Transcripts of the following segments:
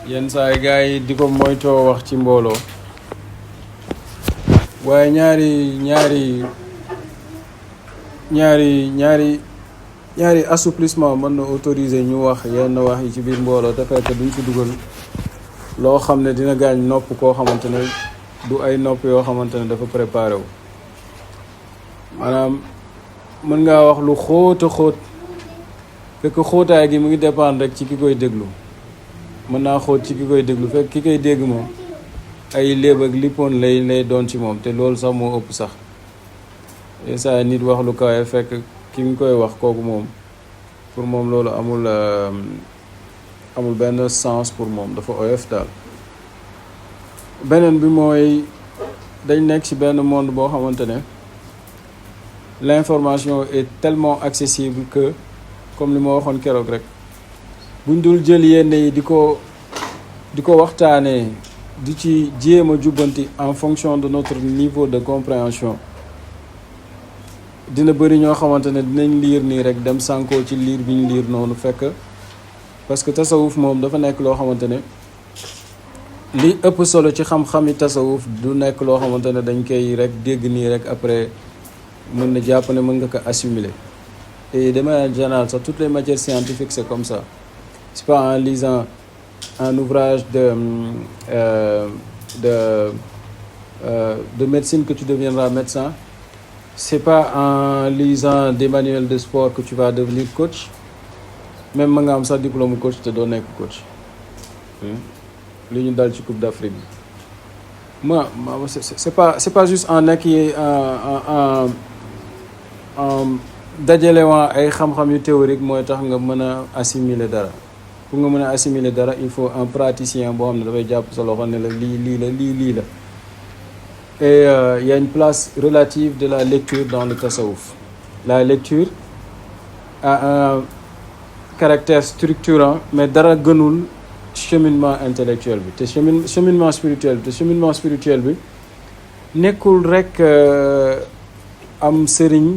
yenn saa yi gars yi di ko moytoo wax ci mbooloo waaye ñaari assouplissement mën na autoriser ñu wax yenn wax yi ci biir mbooloo te fekk duñ ci dugal loo xam ne dina gaañ nopp koo xamante ne du ay nopp yoo xamante ne dafa préparé wu maanaam mën ngaa wax lu xóot a xóot fekk xóotaay gi mu ngi dépendre rek ci ki koy déglu mën naa xóot ci ki koy déglu fekk ki koy dégg moom ay léeb ak lippoon lay doon ci moom te loolu sax moo ëpp sax saa nit wax lu kawe fekk ki nga koy wax kooku moom pour moom loolu amul benn sens pour moom dafa oyof daal. beneen bi mooy dañ nekk ci benn monde boo xamante ne l'information est tellement accessible que comme li ma waxoon keroog rek buñ dul jël yenn yi di ko waxtaanee di ci jéem a jubbanti en fonction de notre niveau de compréhension dina bëri ñoo xamante ne dinañ liir nii rek dem sànkoo ci liir bi ñu liir noonu fekk parce que tasawuf moom dafa nekk loo xamante ne li ëpp solo ci xam-xami tasawuf du nekk loo xamante ne dañ koy rek dégg nii rek après mën na jàpp ne mën nga ko assimiler. Et de manière générale, ça, toutes les matières scientifiques, c'est comme ça. C'est pas en lisant un ouvrage de médecine que tu deviendras médecin. C'est pas en lisant des manuels de sport que tu vas devenir coach. Même si tu as un diplôme coach, tu dois être coach. L'Union dans la Coupe d'Afrique. Moi, c'est pas juste en acquis dajale waa ay xam-xam yu théorique mooy tax nga mën a assimiler dara pour nga mën a assimiler dara il faut un praticien boo xam ne dafay jàpp sa loxo ne la lii la et il y a une place relative de la lecture dans le tasawuf. La lecture a un caractère structurant mais dara gënul cheminement intellectuel bi te cheminement spirituel bi nekkul rek am sëriñ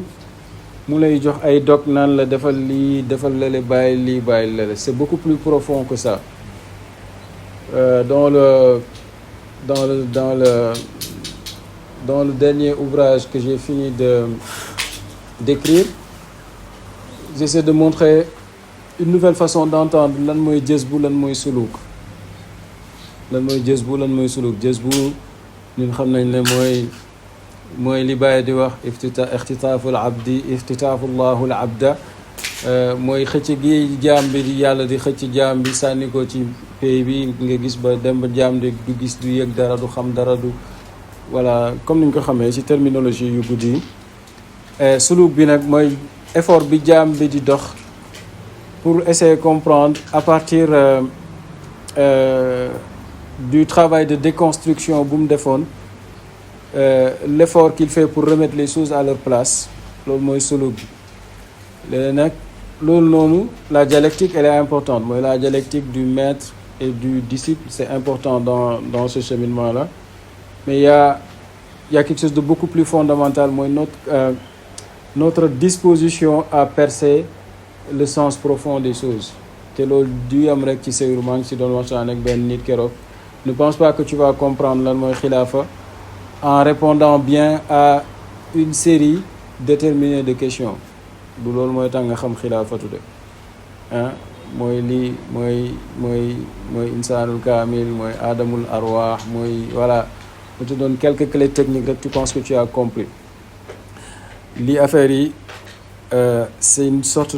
mu lay jox ay dog naan la defal lii defal lale bàyyi lale. C'est beaucoup plus profond que ça. Dans le dernier ouvrage que j'ai fini d'écrire, j'essaie de montrer une nouvelle façon d'entendre lan mooy jazbu lan mooy suluk. Jazbu ñun xam nañ ne mooy li Baye di wax ixtitaaful abdi ixtitaafullahul abda mooy xëcc gi jaam bi di yàlla di xëcc jaam bi sànni ko ci pays bi nga gis ba dem ba jaam di du gis du yëg dara du xam dara du voilà comme ni ñu ko xamee ci terminologie yu guddi yi suluk bi nag mooy effort bi jaam bi di dox pour essayer de comprendre à partir du travail de déconstruction bu mu defoon l'effort qu'il fait pour remettre les choses à leur place loolu mooy suluk bi léegi nag loolu noonu la dialectique elle est importante mooy la dialectique du maître et du disciple c'est important dans ce cheminement là mais il y a quelque chose de beaucoup plus fondamental mooy notre disposition à percer le sens profond des choses te loolu du am rek ci seyru maa ngi si doon waxtaan ak benn nit keroog ne pense pas que tu vas comprendre lan mooy xilaafa en répondant bien à une série déterminée de questions du loolu mooy tax nga xam xilaafatu de ah mooy lii mooy insaanul kaamil mooy aadamul arwaax mooy voilà je te donne quelques clés techniques rek tu penses que tu as compris lii affaire yi c'est une sorte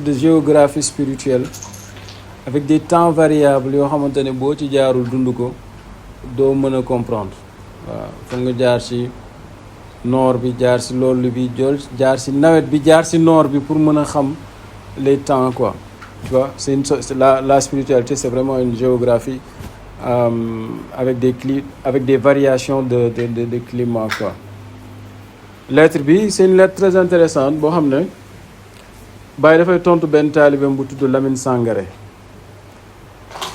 de géographie spirituelle avec des temps variables yoo xamante ne boo ci jaarul dund ko doo mën a comprendre waaw foog nga jaar ci noor bi jaar ci loolu bi jaar ci nawet bi jaar ci noor bi pour mën a xam les temps quoi tu vois c'est la spiritualité c'est vraiment une géographie avec des variations de climat quoi. Lettre bi c'est une lettre très intéressante boo xam ne Baye dafay tontu benn taalibeem bu tudd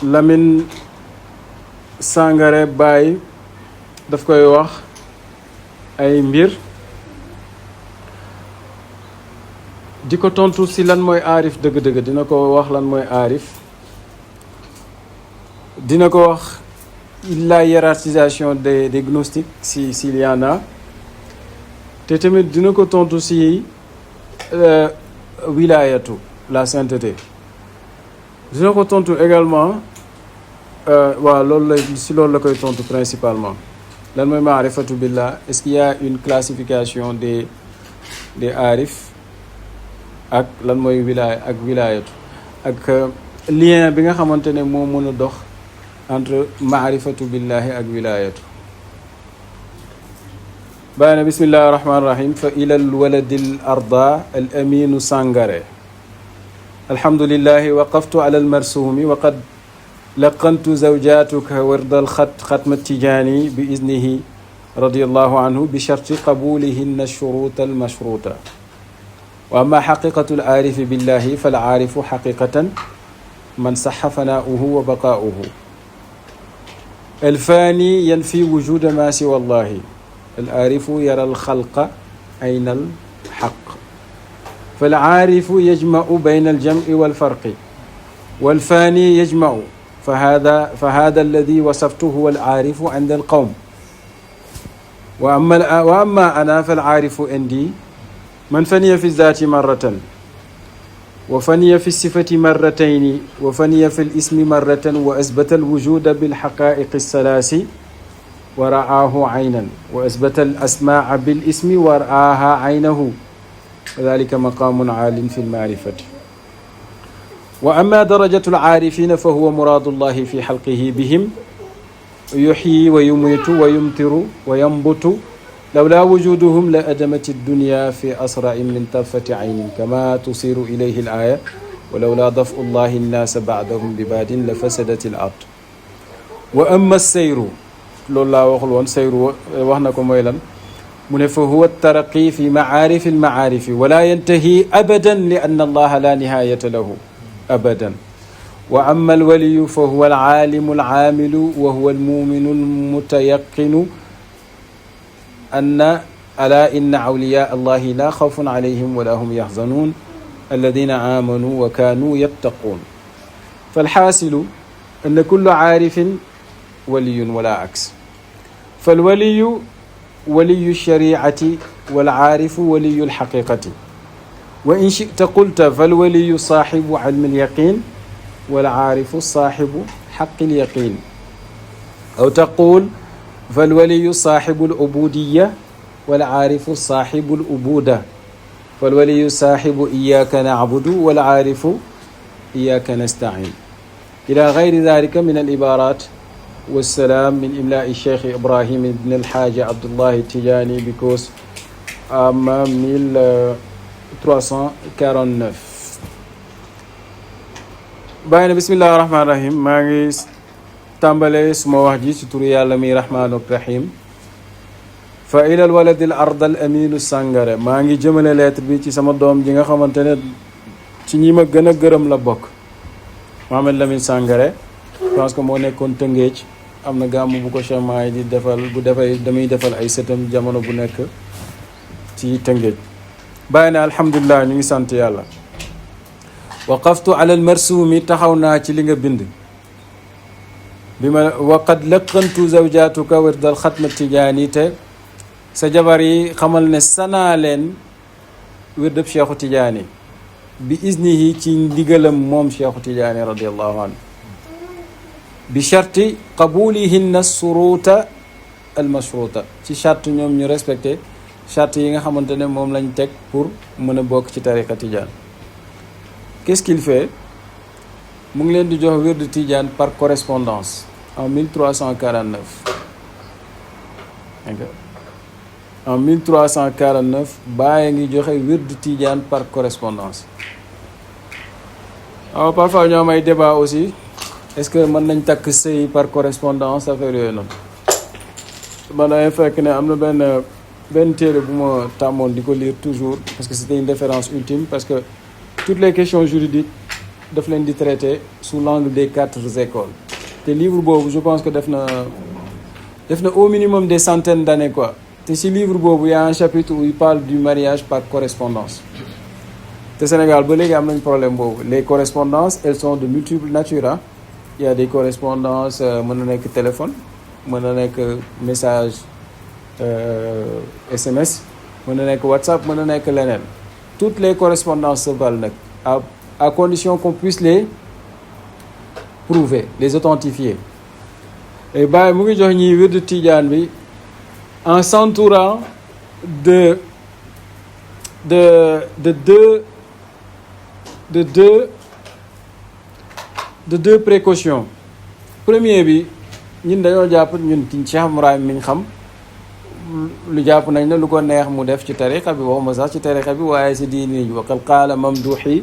Lamine Sangaré Baye daf koy wax ay mbir di ko tontu si lan mooy aarif dëgg-dëgg, dina ko wax lan mooy aarif, dina ko wax la hiérarchisation des gnostiques s'il y en a, te tamit dina ko tontu si wilayatu, la sainteté. dina ko tontu également waaw loolu la koy tontu principalement. lan mooy maarifatu billah, est-ce qu'il y a une classification des aarif, ak lan mooy wilaya ak wilayatu, ak lien bi nga xamante ne moo mën a dox entre maarifatu billahi ak wilayatu. bàyyi na bismillahi rahmani rahim. fa ila al waladi al arda al aminu sangare alhamdulillahi waqaftu ala al marsumi wa qad laqantu zawjatuka warda al xatma tijaani bi iznihi radiyallahu anhu bi sharti qabulihinna shuruta al mashruta. wa amma xaqiqatu al aarifi billahi fal aarifu xaqiqatan man saxa fanaauhu wa baqaauhu. al faani yanfi wujuda ma siwa allahi. al aarifu yara al xalqa ayna al xaq. fal aarifu yajmau bayna al jamci wal farqi. wal faani yajmau فهذا الذي وصفته هو العارف عند القوم. وأما أنا فالعارف عندي من فني في الذات مرة وفني في الصفة مرتين وفني في الاسم مرة وأثبت الوجود بالحقائق الثلاث ورآه عينا وأثبت الأسماء بالاسم ورآها عينه وذلك مقام عال في المعرفة. وأما درجة العارفين فهو مراد الله في حلقه بهم يحيي ويميت ويمطر وينبت لولا وجودهم لأدمت الدنيا في أسرع من طرفة عين كما تصير إليه الآية ولولا دفع الله الناس بعدهم ببعد لفسدت الأرض. وأما السير loolu laa waxul woon sayru wax na ko mooy lan mu ne fa huwa taraqi fi maarifi almaarifi wala yantahi abadan li anna allaha la nihayata lahu abadan. wa amma alwaliyu fa huwa alaalimu alaamilu wa huwa almuminu almutayaqinu anna ala inna awliya allahi la xawfun alayhim wala hum yaxzanun alladina amanu wa kanu yattaqun. falxaasilu anna kullu aarifin waliyun wala aks. falwaliyu waliyu shariati walcaarifu waliyu lxaqiqati. wa in chita qulta falwaliyu saaxibu cilmi lyaqin walcaarifu saaxibu xaqi lyaqin aw taqul falwaliyu saaxibu lubudiya walcaarifu saaxibu lubuda falwaliyu saaxibu iyaaka nacbudu walcaarifu iyaaka nastain ila gayri dalika min alibarat والسلام من إملاء الشيخ إبراهيم بن الحاج عبد الله التجاني because 1349. bàyyi na bismillahi rahmaani rahim. maa ngi tàmbalee suma wax ji ci turu yàlla mi rahmaanu rahim. fa ilal waladil ardal aminu sàngare. maa ngi jëmale lettre bi ci sama doom ji nga xamante ne ci ñi ma gën a gërëm la bokk, Mohamed Lamine Sàngare. je pense que moo nekkoon Tëngéej. am na gàmm bu ko chamaay di defal bu defay damay defal ay sëtam jamono bu nekk ci Tëngéej. bàyyi na alhamdulilah, ñu ngi sant yàlla. waqaftu ala almarsumi. taxaw naa ci li nga bind. bi ma waqad laqantu zawjatuka wirdal xatma tijaani. te sa jabar yi xamal ne sanaa leen wirdab Cheikhu Tijaani bi iznihi ci ndigalam moom Cheikhu Tijaani radiallahu anhu bi sharti qabulihinna suruta almashruta. ci charte ñoom ñu respecté charte yi nga xamante ne moom lañ teg pour mën a bokk ci tariqa Tijaan. qu'est-ce qu'il fait? mu ngi leen di jox wird Tijaan par correspondance en 1349. en 1349 Baye ngi joxe wird Tijaan par correspondance. waaw parfois ñoo am ay débat aussi. est-ce que mën nañ takk sëy par correspondance affaire yooyu noonu. man damay fekk ne am na benn téere bu ma tàmmoon di ko lire toujours parce que c'était une référence ultime, parce que toutes les questions juridiques daf leen di traiter sous l'angle des 4 écoles. te livre boobu je pense que def na au minimum des centaines d'années quoi. te si livre boobu y a un chapitre où il parle du mariage par correspondance. te te Sénégal ba léegi am nañ problème boobu. Les correspondances elles sont de multiples natures ah. Il y a des correspondances mën na nekk téléphone mën na nekk message SMS mën na nekk WhatsApp mën na nekk leneen. Toutes les correspondances se valent nag à condition qu'on puisse les prouver les authentifier. Et Baye mu ngi jox ñi wird Tijaan bi en s'entourant de deux précautions. Premier bi ñun dañoo jàpp ñun ci Cheikh Ibrahim mi ñu xam lu jàpp nañ ne lu ko neex mu def ci tariqa bi waxuma sax ci tariqa bi waaye si diini wa qad qaala mamduhi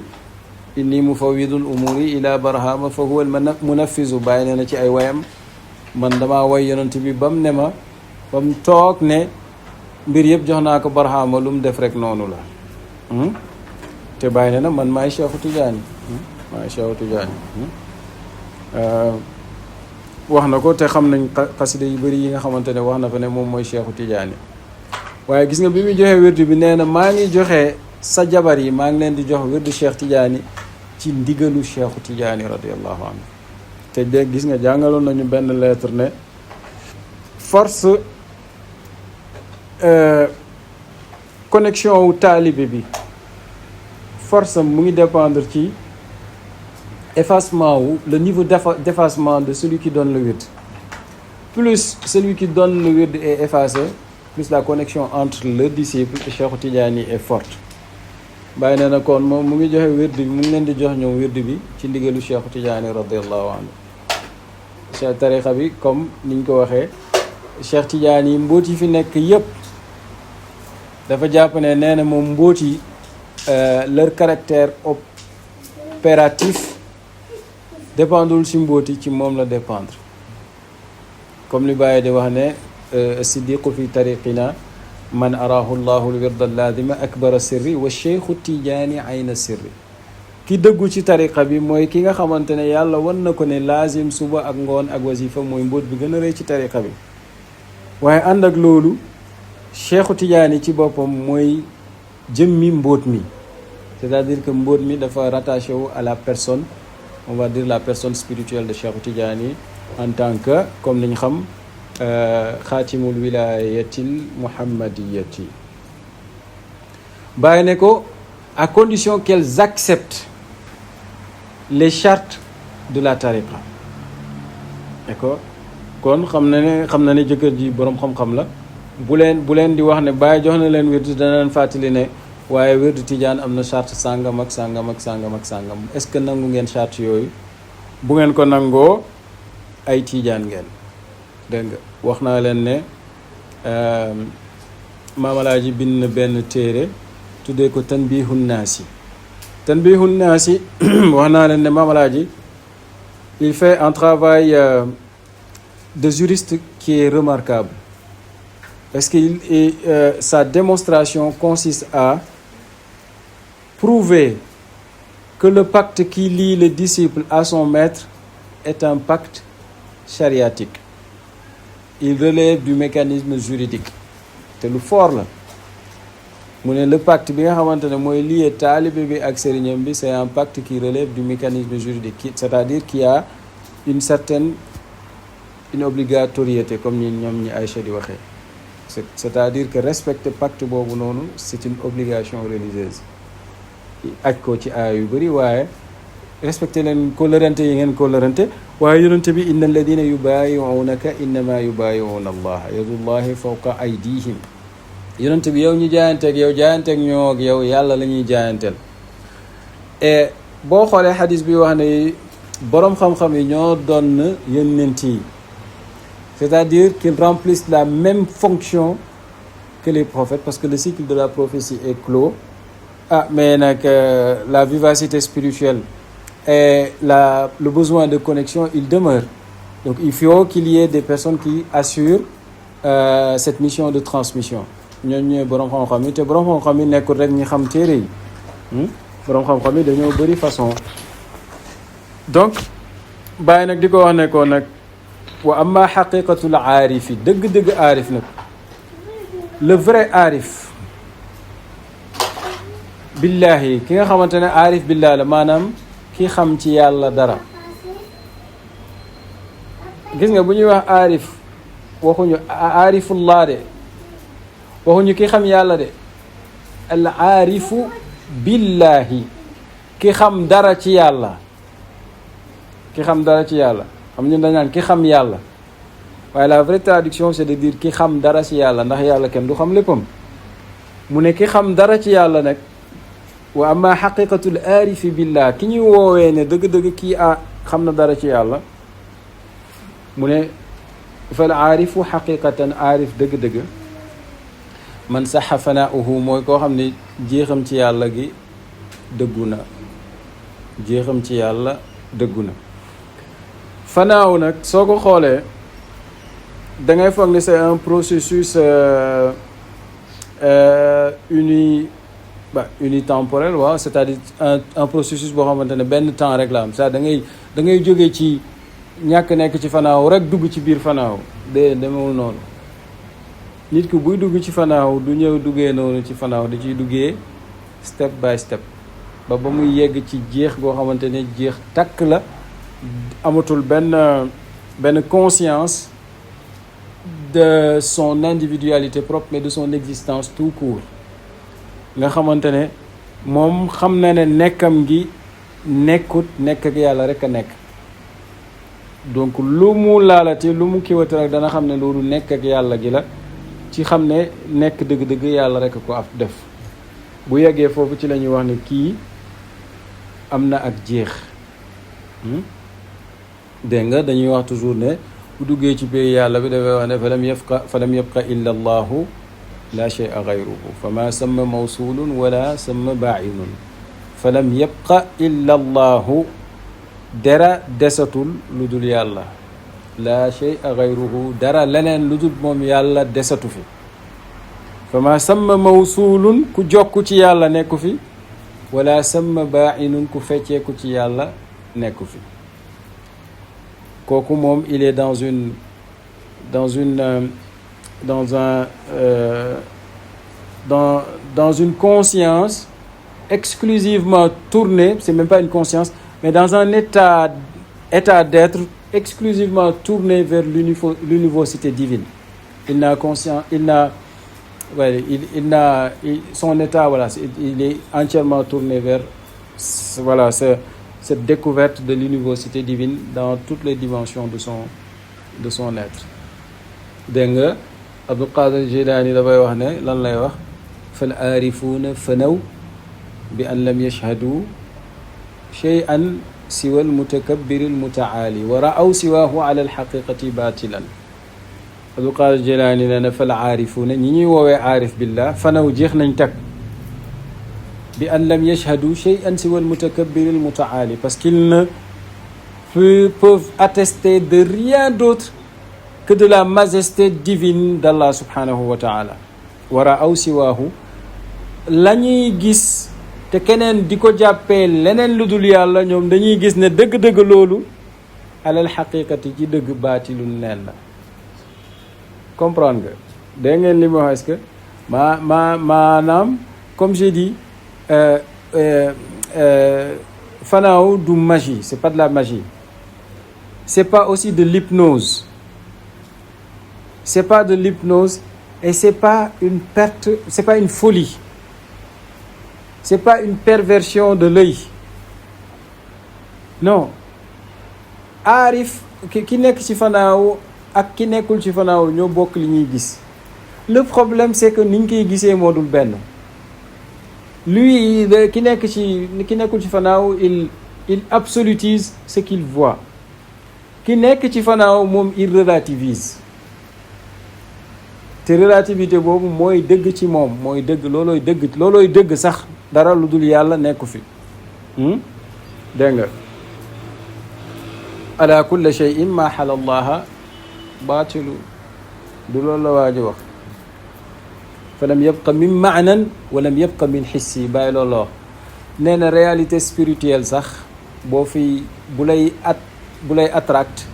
inni mufawwidul umuri ila barhama fa huwa al munaffizu bàyyi nee na ci ay wayam man damaa way yonent bi ba mu ne ma ba mu toog ne mbir yëpp jox naa ko barhama lu mu def rek noonu la te bàyyi nee na man maay Cheikhu Tijaani maay Cheikhu Tijaani wax na ko te xam nañ xasida yu bëri yi nga xamante ne wax na fa ne moom mooy Cheikhu Tijaani waaye gis nga bi muy joxee wirdu bi nee na maa ngi joxe sa jabar yi maa ngi leen di jox wirdu Cheikh Tijaani ci ndigalu Cheikhu Tijaani radiyallahu anhu te dégg gis nga jàngaloon nañu benn lettre ne force connexion wu taalibe bi force am mu ngi dépendre ci effacement wu le niveau d'effacement de celui qui donne le wird. Plus celui qui donne le wird est effacé, plus la connexion entre le disciple et Cheikh Tidiane est forte. Baye nee na kon moom mu ngi joxe wird bi mu ngi leen di jox ñoom wird bi ci ndigalu Cheikh Tidiane radiyallahu anhu. Cheikh tariqa bi comme niñ ko waxee Cheikh Tidiane yi mbóot yi fi nekk yépp dafa jàpp ne nee na moom mbóot yi leur caractère opératif dépendul ci mbóoti ci moom la dépendre comme li Baye di wax ne siddiqu fi tariqina man arahu llahu lwirda alladima akbara sirri wa cheikhu tijaani ayna sirri ki dëggu ci tariqa bi mooy ki nga xamante ne yàlla wan na ko ne laazim suba ak ngoon ak wasifa mooy mbóot bi gën a rëy ci tariqa bi waaye ànd ak loolu cheikhu tijaani ci boppam mooy jëmmi mbóot mi c'est-à-dire que mbóot mi dafa rattaché wu à la personne on va dire la personne spirituelle de Cheikh Tidiane en tant que comme niñ xam xaatimul wilayatil muhammadiyati bàyyi ne ko à condition qu'elles acceptent les chartes de la tariqa d'accord kon xam na ne jëkkër ji boroom xam-xam la bu leen di wax ne bàyyi jox na leen wird dana leen fàttali ne waaye wirdu Tijaan am na charte sàngam ak sàngam ak sàngam ak sàngam est-ce que nangu ngeen charte yooyu bu ngeen ko nangoo ay Tijaan ngeen dégg nga wax naa leen ne maamalaaji bind na benn téere tuddee ko tanbihun naasi wax naa leen ne maamalaaji il fait un travail de juriste qui est remarquable parce que sa démonstration consiste à prouver que le pacte qui lie le disciple à son maître est un pacte chariatique. Il relève du mécanisme juridique. te lu fort la mu ne le pacte bi nga xamante ne mooy lié taalibe bi ak sëriñam bi c'est un pacte qui relève du mécanisme juridique c'est-à-dire qu'il y a une obligatoriété comme ni ñoom ñi Aïcha di waxee c'est-à-dire que respecter pacte boobu noonu c'est une obligation religieuse aj ko ci aaya yu bëri waaye respecter leen kóllërante yi ngeen kóllërante waaye yonente bi inna alladina yubaayi'unaka innama yubaayi'una allaha yadullahi fawqa aydihim yonente bi yow ñu jaayanteeg ñoo ak yow yàlla la ñuy jaayanteel et boo xoolee xadis bi wax ne boroom xam-xam yi ñoo doon yonent yi c'est-à-dire qu'ils remplissent la même fonction que les prophètes parce que le cycle de la prophétie est clos mais nag la vivacité spirituelle et le besoin de connexion il demeure donc il faut qu'il y ait des personnes qui assurent cette mission de transmission ñooñu ñooy boroom xam-xam yi te boroom xam-xam yi nekkul rek ñi xam téere yi boroom xam-xam yi dañoo bëri façon donc bàyyi nag di ko wax ne ko nag wa amma xaqiqatul aarifi dëgg-dëgg aarif nag le vrai aarif billahi ki nga xamante ne aarif billah la maanaam ki xam ci yàlla dara. gis nga bu ñuy wax aarif waxuñu aarifullah de waxuñu ki xam yàlla de al aarifu billahi ki xam dara ci yàlla. ki xam dara ci yàlla xam ñu dañ naan ki xam yàlla waaye la vraie traduction c'est de dire ki xam dara ci yàlla ndax yàlla kenn du xam léppam. mu ne ki xam dara ci yàlla nag wa amma xaqiqatul aarifi billah ki ñuy woowee ne dëgg-dëgg kii xam na dara ci yàlla mu ne fal aarifu xaqiqatan aarif dëgg-dëgg man saxa fanauhu mooy koo xam ne jeexam ci yàlla gi dëggu na jeexam ci yàlla dëggu na. fanaaw nag soo ko xoolee da ngay foog ne c'est un processus unitemporel waaw c'est-à-dire un processus boo xamante ne benn temps rek la am ça da ngay jógee ci ñàkk nekk ci fanaaw rek dugg ci biir fanaaw demewul noonu. nit ki buy dugg ci fanaaw du ñëw duggee noonu ci fanaaw da ciy duggee step by step ba muy yegg ci jeex goo xamante ne jeex takk la amatul benn conscience de son individualité propre mais de son existence tout court nga xamante ne moom xam na ne nekkam gi nekk ak yàlla rek a nekk. donc lu mu laalati lu mu kiwati rek dana xam ne loolu nekk ak yàlla gi la ci xam ne nekk dëgg-dëgg yàlla rek ko af def. bu yeggee foofu ci la ñuy wax ne kii am na ak jeex. dégg nga dañuy wax toujours ne bu duggee ci pays yàlla bi dafay wax ne falam yabqa illa allahu la shay'a ghayruhu fama samma mawsulun wala samma ba'inun falam yabqa illa allahu dara desatul lu dul yàlla la shay'a ghayruhu dara leneen lu dul moom yàlla desatu fi. fama samma mawsulun ku jokku ci yàlla nekku fi wala samma ba'inun ku fecceeku ci yàlla nekku fi. kooku moom il est dans une conscience exclusivement tournée, c'est même pas une conscience, mais dans un état d'être exclusivement tourné vers l'univocité divine. Son état, voilà, il est entièrement tourné vers, voilà, cette découverte de l'univocité divine dans toutes les dimensions de son être. dégg nga Abdul Qadir Jilani dafay wax ne lan lay wax fal aarifuuna fanaw bi an lam yashhadu shay'an siwa almutakabbir almutaali wa ra'aw siwaahu ala alxaqiqati batilan. Abdul Qadir Jilani nee na fal aarifuuna ñi ñuy woowee aarif billah fanaw jeex nañ tag bi an lam yashhadu shay'an siwa almutakabbir almutaali parce qu'ils ne peuvent attester de rien d'autre que de la majesté divine d'Allah subhanahu wa ta'ala. wara aw siwaahu la ñuy gis te keneen di ko jàppee leneen lu dul yàlla ñoom dañuy gis ne dëgg-dëgg loolu alal xaqiqati ci dëgg baatilu neen la. comprendre nga dégg ngeen li ma wax est-ce que maanaam comme j'ai dit fanaaw du magie, c'est pas de la magie, c'est pas aussi de l'hypnose. C'est pas de l'hypnose et c'est pas une perte, c'est pas une folie. C'est pas une perversion de l'œil. Non. Aarif ki nekk ci fanaaw ak ki nekkul ci fanaaw ñoo bokk li ñuy gis. Le problème c'est que niñ koy gisee moo dul benn. Lui ki nekkul ci fanaaw il absolutise ce qu'il voit. Ki nekk ci fanaaw moom il relativise. te relativité boobu mooy dëgg ci moom mooy dëgg loolooy dëgg sax dara lu dul yàlla nekku fi. dégg nga ala kulli shay'in ma xala allaha baatilu du loolu la waa ji wax fa lam yabqa min maanan wa lam yabqa min xissi bàyyi loolu la wax nee na réalité spirituelle sax boo fi bu lay attract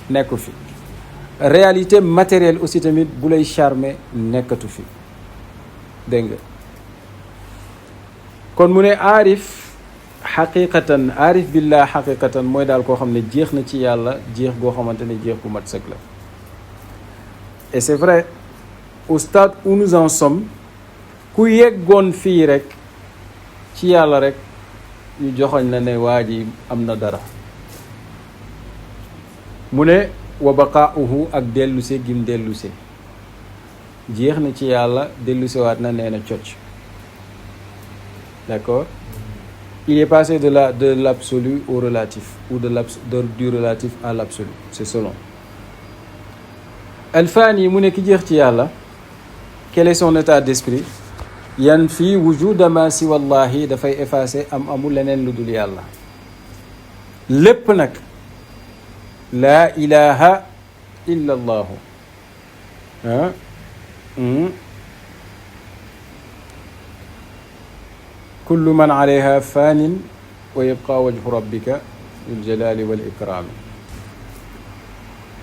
nekku fi. Réalité matérielle aussi tamit bu lay charmer nekkatu fi dégg nga kon mu ne aarif xaqiqatan, aarif billah xaqiqatan mooy daal koo xam ne jeex na ci yàlla jeex goo xamante ne jeex bu mat sëkk la. Et c'est vrai, au stade où nous en sommes, ku yeggoon fii rek ci yàlla rek ñu joxoñ la ne waa ji am na dara. mu ne wa baqaauhu ak delluse gim delluse jeex na ci yàlla dellusewaat na nee na cocc. D'accord? Il est passé de l'absolu au relatif, ou du relatif à l'absolu, c'est selon. Al-Fani mu ne ki jeex ci yàlla, quel est son état d'esprit? yan fii wujuda ma si wallahi dafay effacer amul leneen lu dul yàlla. lépp nag laa ilaha illa allahu kullu man alayha fanin wa yabqa wajhu rabbika dul jalali wal ikrami.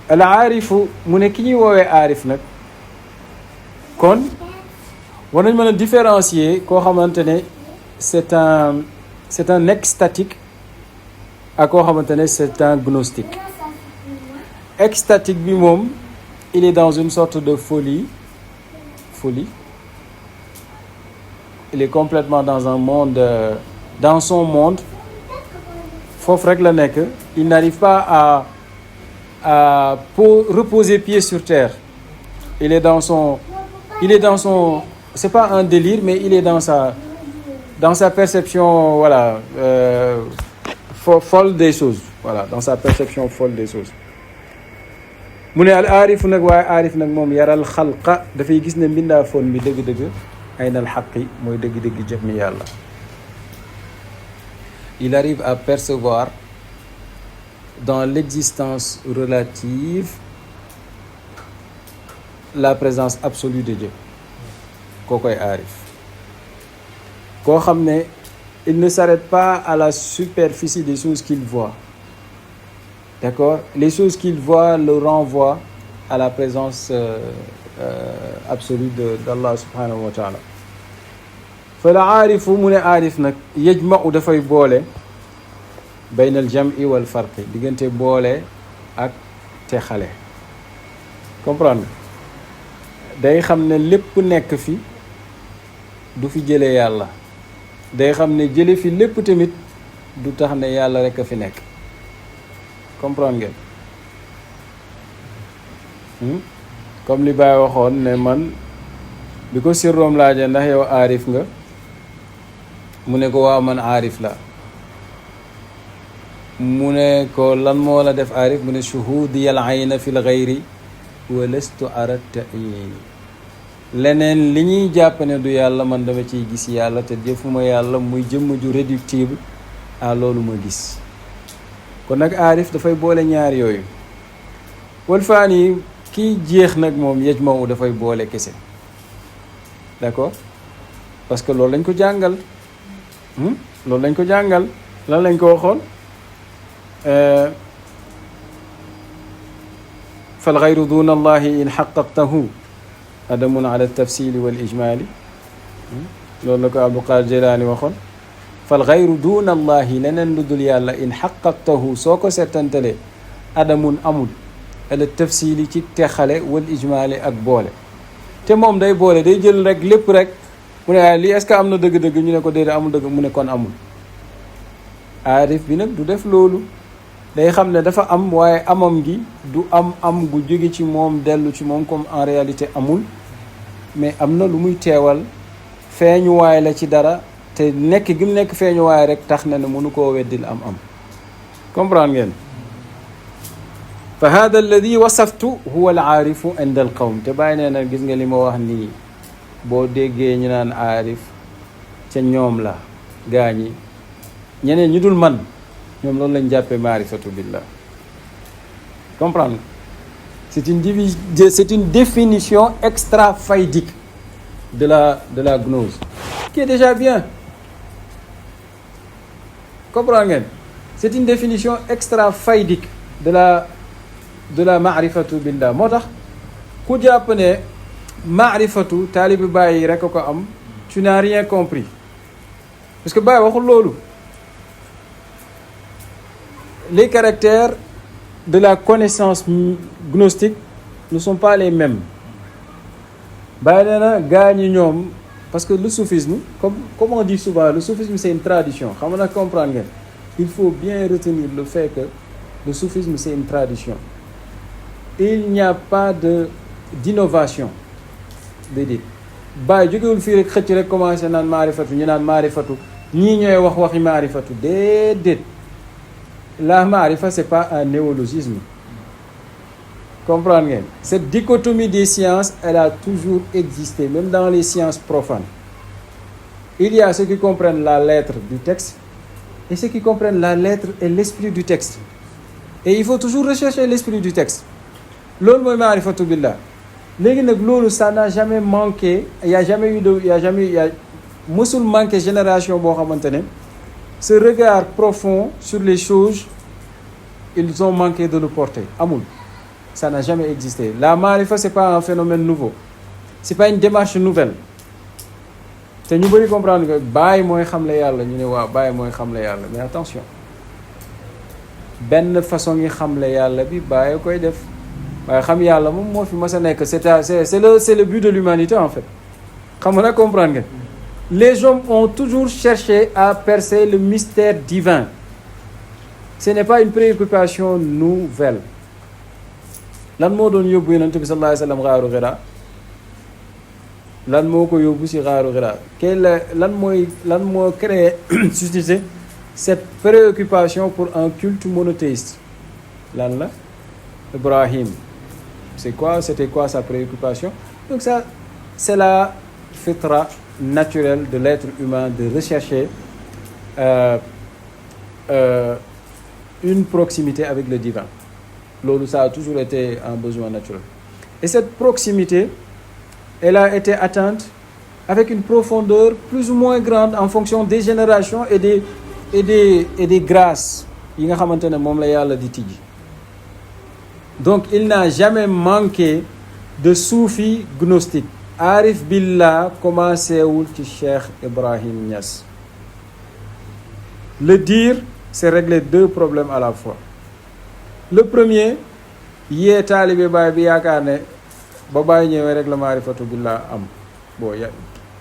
al aarifu mu ne ki ñuy woowee aarif nag kon war nañ mën a différencier koo xamante ne c'est un extatique ak koo xamante ne c'est un gnostique. Extatique bi moom il est dans une sorte de folie. Il est complètement dans un monde, dans son monde foofu rek la nekk. Il n'arrive pas à reposer pied sur terre. Il est dans son c'est pas un délire, mais il est dans sa perception, voilà, folle des choses, voilà, dans sa perception folle des choses. mu ne al aarifu nag waaye aarif nag moom yaral xalqa dafay gis ne mbindaa foon mi dëgg-dëgg ay nal xaqi mooy dëgg-dëgg jëf mi yàlla. Il arrive à percevoir dans l'existence relative la présence absolue de Dieu. koo koy aarif koo xam ne il ne s'arrête pas à la superficie des choses qu'il voit. D'accord? Les choses qu'il voit le renvoient à la présence absolue d'Allah subhanahu wa ta'ala. fa la aarifu mu ne aarif nag yajma'u dafay boole bayna al jam'i wal farqi diggante boole ak texale. comprendre day xam ne lépp nekk fi du fi jëlee yàlla, day xam ne jële fi lépp tamit du tax ne yàlla rek a fi nekk. comprendre ngeen? comme li Baye waxoon ne man bi ko sirroom laajee ndax yow aarif nga mu ne ko waaw man aarif la. mu ne ko lan moo la def aarif mu ne shuhudiyal ayna fil ghayri wa lastu ara ta'yin. leneen li ñuy jàpp ne du yàlla man dama ciy gis yàlla te jëfuma yàlla muy jëmm ju réductible à loolu ma gis. kon nag aarif dafay boole ñaar yooyu. wal faani kii jeex nag moom yajma'u dafay boole kese. d'accord? parce que loolu lañ ko jàngal. loolu lañ ko jàngal lan lañ ko waxoon fal ghayru duna allahi in haqqaqtahu adamun ala tafsili wal ijmali. loolu la ko Abdul Qadir Jilani waxoon. fal ghayru duna allahi leneen lu dul yàlla in haqqaqtahu soo ko settantalee adamun amul ala tafsili ci texale wal ijmali ak boole. te moom day boole day jël rek lépp rek mu ne lii est-ce que am na dëgg-dëgg ñu ne ko déedéet amul dëgg mu ne kon amul. aarif bi nag du def loolu day xam ne dafa am waaye amam gi du am gu jóge ci moom dellu ci moom comme en réalité amul, mais am na lu muy teewal feeñuwaay la ci dara te nekk gi mu nekk feeñuwaay rek tax na ne mënu koo weddil am. comprendre ngeen? fa hada alladi wasaftu huwa al aarifu inda al qawm. te bàyyi nee na gis nga li ma wax nii boo déggee ñu naan aarif ca ñoom la gaañi ñeneen ñu dul man ñoom loolu lañ jàppee maarifatu billah. comprendre? c'est une définition extra-faïdique de la gnose qui est déjà bien. comprendre ngeen? c'est une définition extra-faïdique de la maarifatu billah. moo tax ku jàpp ne maarifatu taalibi bàyyi rek ko am tu n'as rien compris. parce que Baye waxul loolu. Les caractères de la connaissance gnostique ne sont pas les mêmes. Baye nee na gaa ñi ñoom parce que le soufisme comme on dit souvent le soufisme c'est une tradition xam nga comprendre ngeen. Il faut bien retenir le fait que le soufisme c'est une tradition. Il n'y a pas d'innovation déedéet Baye jógewul fii rek xëcc rek commencé naan maarifatu ñu naan maarifatu ñii ñooy waxi maarifatu déedéet la maarifa c'est pas un néologisme. Comprendre ngeen. Cette dichotomie des sciences elle a toujours existé même dans les sciences profanes. Il y a ceux qui comprennent la lettre du texte et ceux qui comprennent la lettre et l'esprit du texte. Et il faut toujours rechercher l'esprit du texte. Loolu mooy maarifatu billah. Léegi nag loolu ça n'a jamais manqué il y a mësul manqué génération boo xamante ne ce regard profond sur les choses ils ont manqué de le porter amul. Ça n'a jamais existé. La maarifa c'est pas un phénomène nouveau. C'est pas une démarche nouvelle. te ñu bëri comprendre que Baye mooy xamle yàlla ñu ne waaw Baye mooy xamle yàlla mais attention benn façon ngi xamle yàlla bi Baye koy def waaye xam yàlla moom moo fi mas a nekk c'est le but de l'humanité en fait xam nga comprendre nga. Les hommes ont toujours cherché à percer le mystère divin. Ce n'est pas une préoccupation nouvelle. Lan moo doon yóbbu Yonent bi sallallahu alayhi wa sallam xaaru Hira lan moo ko yóbbu si xaaru Hira lan moo créé suscité cette préoccupation pour un culte monothéiste lan la Ibrahim. C'était quoi sa préoccupation? Donc ça c'est la fitra naturelle de l'être humain de rechercher une proximité avec le divin. Loolu ça a toujours été un besoin naturel. Et cette proximité, elle a été atteinte avec une profondeur plus ou moins grande en fonction des générations et des grâces yi nga xamante ne moom la yàlla di tijji. Donc il n'a jamais manqué de soufi gnostique. Arif billah commencé wul ci Cheikh Ibrahim Niass. Le dire, c'est régler deux problèmes à la fois. Le premier yee taalibe Baye bi yaakaar ne ba Baye ñëwee rek la maarifatu billah am. Bon,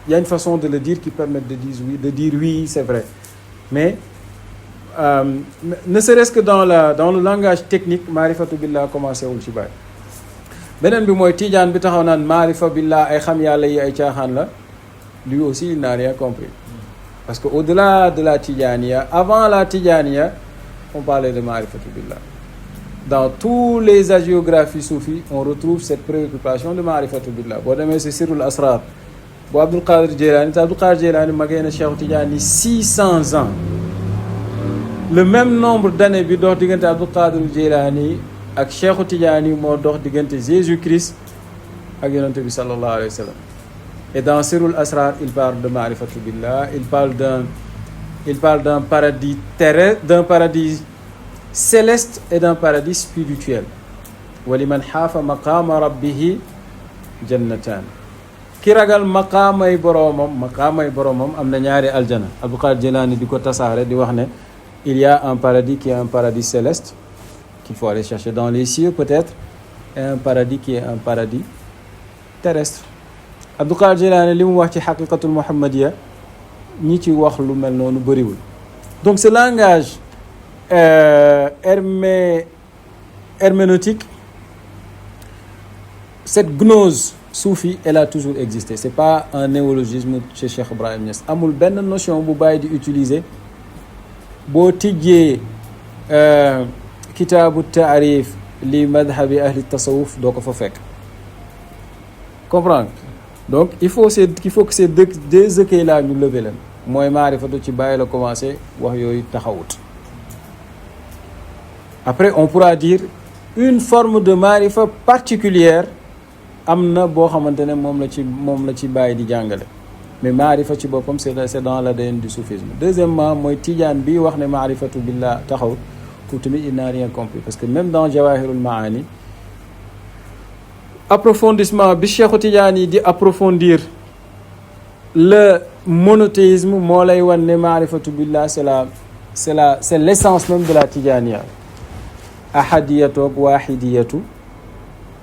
y a une façon de le dire qui permet de dire oui, c'est vrai. Mais ne serait-ce que dans le langage technique maarifatu billah commencé wul ci Baye. Beneen bi mooy tijaan bi taxaw naan maarifa billah ay xam yàlla yi ay caaxaan la lui aussi il n'a rien compris. Parce que au-delà de la tijaniya, avant la tijaniya, on parlait de maarifatu billah. Dans tous les hagiographies soufis, on retrouve cette préoccupation de maarifatu billah. Boo demee si Sirrul Asrar bu Abdul Qadir Jilani te Abdul Qadir Jilani magee na Cheikh Tidiane 600 ans. Le même nombre d'années bi dox diggante Abdul Qadir Jilani ak Cheikh Tidiane moo dox diggante Jésus-Christ ak Yonent bi sallallahu alayhi wa sallam. Et dans Sirrul Asrar, il parle de maarifatu billah, il parle d'un paradis terrestre, d'un paradis céleste et d'un paradis spirituel. Wa liman xaafa maqaama rabbihi jannatan. Ki ragal maqaamay boromam am na ñaari aljana. Abdul Qadir Jilani di ko tasaare di wax ne il y a un paradis qui est un paradis céleste qu'il faut aller chercher dans les cieux peut-être et un paradis qui est un paradis terrestre. Abdul Qadir Jilani li mu wax ci xaqiqatul muhammadiya ñi ci wax lu mel noonu bëriwul. Donc ce langage herméneutique, cette gnose soufie, elle a toujours existé. C'est pas un néologisme chez Cheikh Ibrahim Niass. Amul benn notion bu Baye di utiliser boo tijjee kitaabu taarif li madhabi ahli tasawuf doo ko fa fekk. Comprendre? Donc il faut que ces deux écueils-là ñu lever leen. Mooy maarifatu ci Baye la commencé wax yooyu taxawut. Après on pourra dire une forme de maarifa particulière am na boo xamante ne moom la ci Baye di jàngale. Mais maarifa ci boppam c'est dans l'ADN du soufisme. Deuxièmement mooy tijaan bi wax ne maarifatu billah taxawut pour tamit il n'a rien compris parce que même dans Jawahirul Maani approfondissement bi Cheikh Tidiane yi di approfondir le monothéisme moo lay wan ne maarifatu billah c'est l'essence même de la tijaniya. ahadiyatu ak wahidiyatu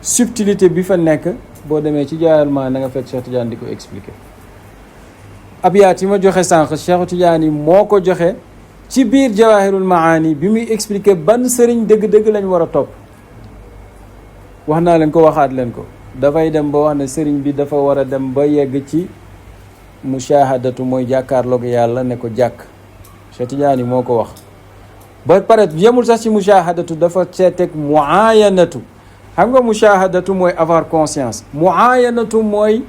subtilité bi fa nekk boo demee ci jaayal ma na nga fekk Cheikh Tidiane di ko expliquer. abyaat yi ma joxe sànq Cheikh Tidiane moo ko joxe ci biir jawahirul maani bi muy expliquer ban sëriñ dëgg-dëgg lañ war a topp. wax naa leen ko waxaat leen ko dafay dem ba wax ne sëriñ bi dafa war a dem ba yegg ci mushahadatu mooy jàkkaarloog yàlla ne ko jàkk. Cheikh Tidiane moo ko wax ba pare yemul sax ci mushahadatu dafa ceeteg muayanatu. xam nga mushahadatu mooy avoir conscience, muayanatu mooy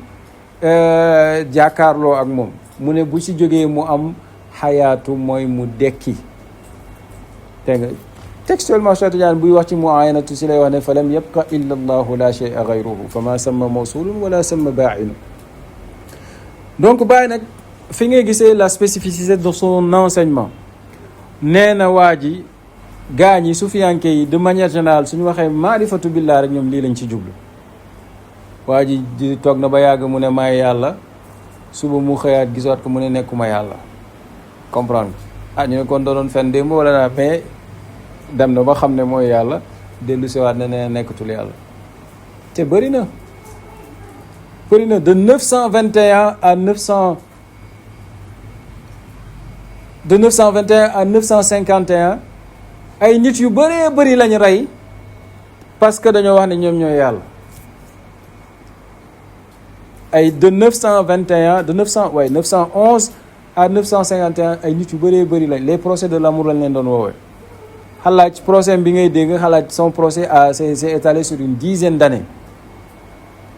jàkkaarloo ak moom. mu ne bu ci jógee mu am xayaatu mooy mu dekki. dégg nga textuellement Cheikh Tidiane buy wax ci muayanatu si lay wax ne fa lam yabqa illa allahu la shay'a ghayruhu fa ma samma mawsulun wala samma baa'inu. donc Baye nag fi ngay gisee la spécificité de son enseignement nee na waa ji gaa ñi sufiyanke yi de manière générale suñu waxee maarifatu billah rek ñoom lii lañ ci jublu. waa ji di toog na ba yàgg mu ne maay yàlla suba mu xëyaat gisaat ko mu ne nekkuma yàlla. comprendre ñu ne kon doon fen démb wala naa mais dem na ba xam ne mooy yàlla dellu siwaat ne ne nekkatul yàlla. te bëri na de 921 à 951 ay nit yu bëree bëri lañ rey parce que dañoo wax ne ñoom ñooy yàlla. ay de 911 à 951 ay nit yu bëree bëri lañ les procès de l'amour lañ leen doon woowee. xalaat procès bi ngay dégg xalaat son procès s'est étalé sur une dizaine d'années.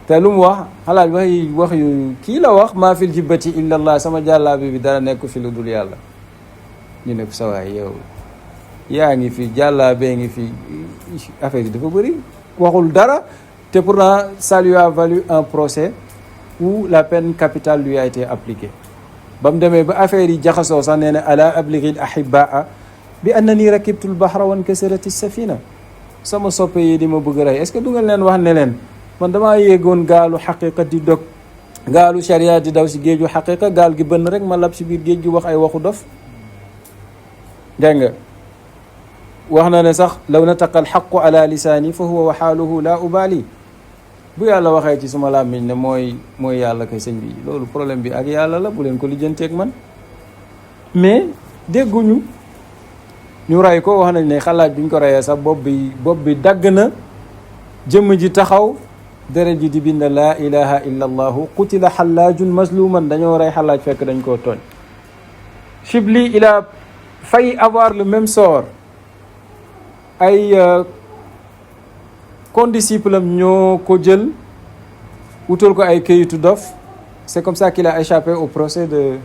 te lu mu wax xalaat wax yu kii la wax maa fil jibbati illa allah sama jàllaabi bi dara nekk fi lu dul yàlla. ñu ne ko sa waay yow yaa ngi fi jàllaabee ngi fi affaire yi dafa bëri waxul dara te pourtant ça lui a valu un procès où la peine capitale lui a été appliquée. ba mu demee ba affaire yi jaxasoo sax nee na ala ablighil ahibaa bi annani rakibtul bahra wan kasarati safina. sama soppe yi di ma bëgg a rey est-ce que du nga leen wax ne leen man damaa yéegoon gaalu xaqiqa di dog gaalu sharia di daw si géeju xaqiqa gaal gi bënn rek ma lab si biir géej gi wax ay waxu dof. dégg nga wax na ne sax law nataqa alxaqu ala lisaani fa huwa wa xaaluhu la ubali. bu yàlla waxee ci suma làmmiñ ne mooy yàlla kay sëñ bi loolu problème bi ak yàlla la bu leen ko lijjanteeg man. mais dégguñu ñu rey ko wax nañ ne xalaat bi ñu ko reyee sax bopp bi dagg na jëmm ji taxaw deret ji di bind laa ilaha illa allahu qutila xallaajun mazluman dañoo rey xalaaj fekk dañ koo tooñ. Chibli il a failli avoir le même sort. ay condisciples am ñoo ko jël wutal ko ay këyitu dof. c'est comme ça qu'il a échappé au procès de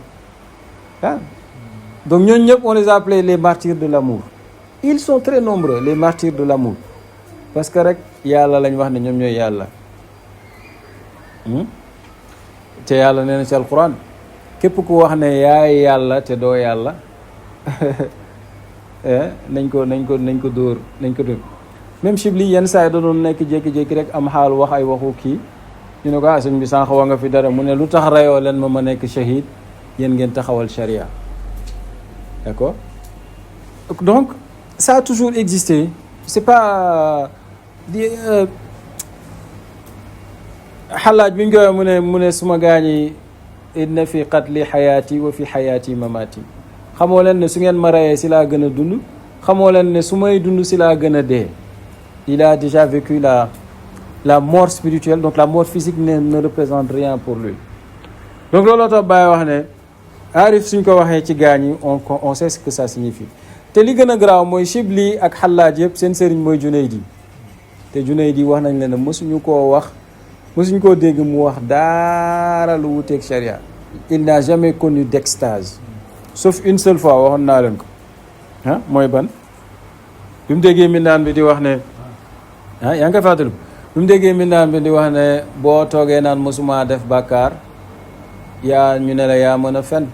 donc ñooñu ñëpp on les a appelés les martyrs de l'amour. ils sont très nombreux les martyrs de l'amour parce que rek yàlla lañ wax ne ñoom ñooy yàlla. te yàlla nee na ci alquran képp ku wax ne yaay yàlla te doo yàlla nañ ko dóor même Chibli yenn saa yi da doon nekk jékki-jékki rek am xaal wax ay waxu kii ñu ne ko sëñ bi sànq wax nga fi dara mu ne lu tax reyoo leen ma nekk shahid yéen ngeen taxawal charia. D'accord? Donc ça a toujours existé. C'est pas xalaaj bi ñu koy mu ne suma gaañi inna fi qatli xayaati wa fi xayaati mamaati. xamoo leen ne su ngeen ma reyee si laa gën a dund xamoo leen ne su may dund si laa gën a dee. Il a déjà vécu la mort spirituelle, donc la mort physique ne représente rien pour lui. Donc looloo tax Baye wax ne aarif suñ ko waxee ci gaañ yi on sait ce que ça signifie. te li gën a garaaw mooy Chibli ak xalaaj yëpp seen sëriñ mooy Junaydi te Junaydi wax nañ leen ne mësuñu koo dégg mu wax daara lu wuteeg charia. Il n'a jamais connu d'extase sauf une seule fois waxoon naa leen ko mooy ban bi mu déggee mindaan bi di wax ne yaa ngi koy fàttali bi mu déggee mindaan bi di wax ne boo toogee naan mosuma def bàkkaar ñu ne la yaa mën a fen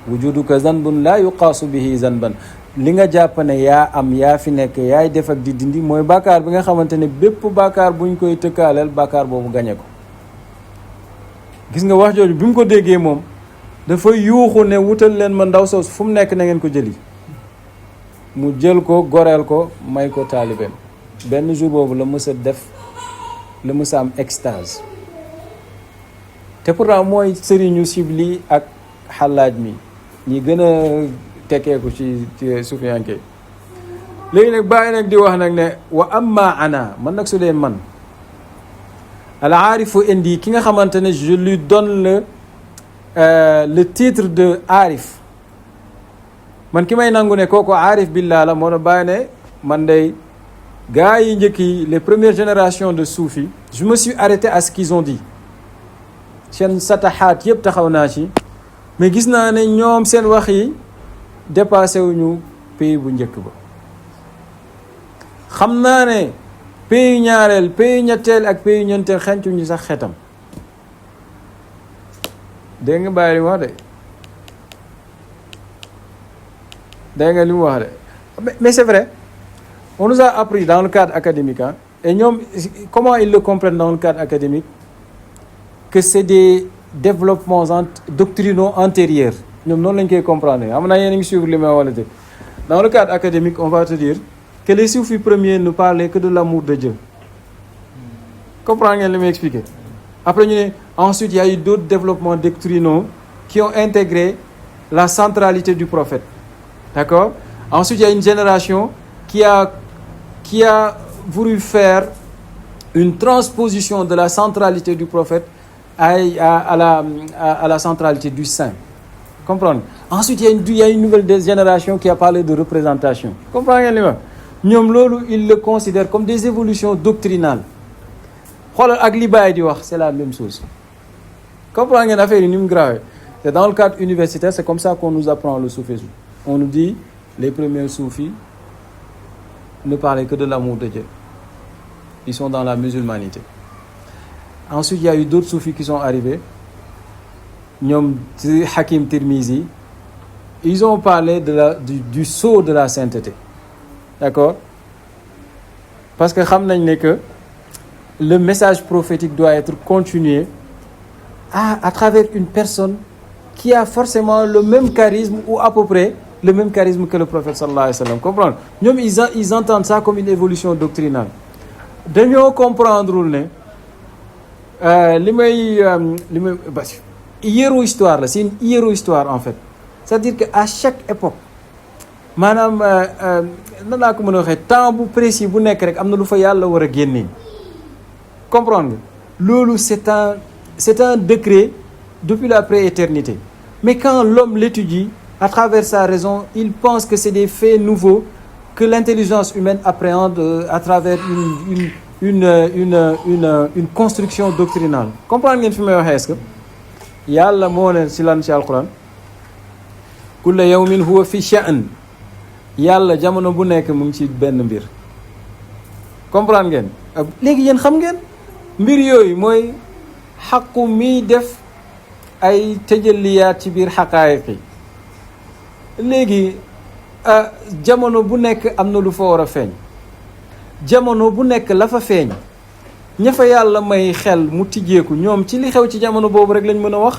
wujuduka zanbun laa yuqaasu bihi zanban li nga jàpp ne yaa fi nekk yaay def ak di dindi mooy bàkkaar bi nga xamante ne bépp bàkkaar buñ koy tëkkaaleel bàkkaar boobu gañe ko. gis nga wax jooju bi mu ko déggee moom dafa yuuxu ne wutal leen ma ndaw soos fu mu nekk na ngeen ko jëli mu jël ko goreel ko may ko taalibeem benn jour boobu la mës a def la mës a am extase te pourtant mooy sëriñu Sibli ak Xallaaj mi ñi gën a tekkeeku ci sufiyanke léegi nag bàyyi nag di wax nag ne wa amma ana man nag su dee man al aarifu indi ki nga xamante ne je lui donne le titre de aarif man ki may nangu ne kooku aarif billah la moo na bàyyi ne man day gars yi njëkk yi les premières générations de soufis je me suis arrêté à ce qu'ils ont dit seen sataxaat yëpp taxaw naa ci mais gis naa ne ñoom seen wax yi dépassé wuñu pays bu njëkk ba xam naa ne pays ñaareel pays ñetteel ak pays ñeenteel xencuñu sax xetam dégg nga bàyyi li mu wax de dégg nga li mu wax de mais c'est vrai on nous a appris dans le cadre académique et ñoom comment ils le comprennent dans le cadre académique que c'est des développements doctrinaux antérieurs ñoom noonu lañ koy comprendre xam naa yéen a ngi suivre li may wala de dans le cadre académique on va te dire que les soufis premiers ne parlaient que de l'amour de Dieu comprendre ngeen li may expliquer après ñu ne ensuite il y a eu d'autres développements doctrinaux qui ont intégré la centralité du prophète d'accord ensuite il y a une génération qui a voulu faire une transposition de la centralité du prophète à la centralité du saint comprendre ensuite il y a une nouvelle génération qui a parlé de représentation comprendre ngeen li ma ñoom loolu ils le considèrent comme des évolutions doctrinales xoolal ak li Baye di wax c'est la même chose comprendre ngeen affaire yi ni mu grave c'est dans le cadre universitaire c'est comme ça qu'on nous apprend le soufisme on nous dit les premiers soufis ne parlaient que de l'amour de Dieu ils sont dans la musulmanité ensuite il y a eu d'autres soufis qui sont arrivés ñoom ci Hakim Tirmizi ils ont parlé du sceau de la sainteté d'accord parce que xam nañ ne que le message prophétique doit être continué à travers une personne qui a forcément le même charisme ou à peu près le même charisme que le prophète sallallahu alayhi wa sallam comprendre ñoom ils entendent ça comme une évolution doctrinale dañoo comprendrewul ne li may hiéro-histoire la c'est une hiéro-histoire en fait c'est-à-dire que à chaque époque maanaam nan laa ko mën a waxee temps bu précis bu nekk rek am na lu fa yàlla war a génnee comprendre nga loolu c'est un décret depuis la prééternité mais quand l'homme l'étudie à travers sa raison il pense que c'est des faits nouveaux que l'intelligence humaine appréhende à travers une construction doctrinale comprendre ngeen fi may waxee est-ce que yàlla moo ne ci lan ci alquran kulla yawmin huwa fi sha'n yàlla jamono bu nekk mu ngi ci benn mbir comprendre ngeen léegi yéen xam ngeen mbir yooyu mooy xaqu miy def ay tëjaliyaat ci biir xaqaayiq yi léegi jamono bu nekk am na lu fa war a feeñ jamono bu nekk la fa feeñ ña fa yàlla may xel mu tijjeeku ñoom ci li xew ci jamono boobu rek lañ mën a wax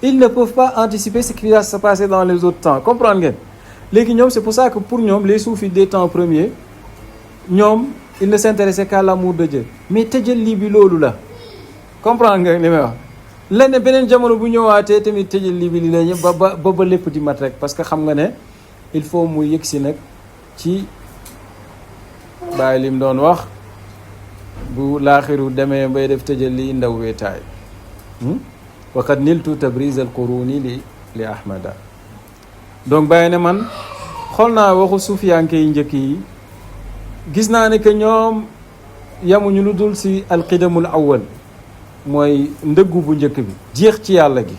ils ne peuvent pas anticiper ce qui va se passer dans les autres temps comprendre ngeen léegi ñoom c'est pour ça que pour ñoom les soufis des temps premiers ñoom ils ne s'intéressaient qu'à l'amour de Dieu mais tëjalli bi loolu la comprendre nga li may wax lenn beneen jamono bu ñëwaatee tamit tëjalli bi li la ñëpp ba lépp di mat rek parce que xam nga ne il faut mu yëg si nag ci bàyyi lim doon wax bu laaxiru demee bay def tëjalli ndaw weetaay waqad niltu tabriz al quruni li ahmada donc bàyyi ne man xool naa waxu suufiyanke yi njëkk yi gis naa ne que ñoom yamuñu lu dul si alqidamul awwal mooy ndëggu bu njëkk bi jeex ci yàlla gi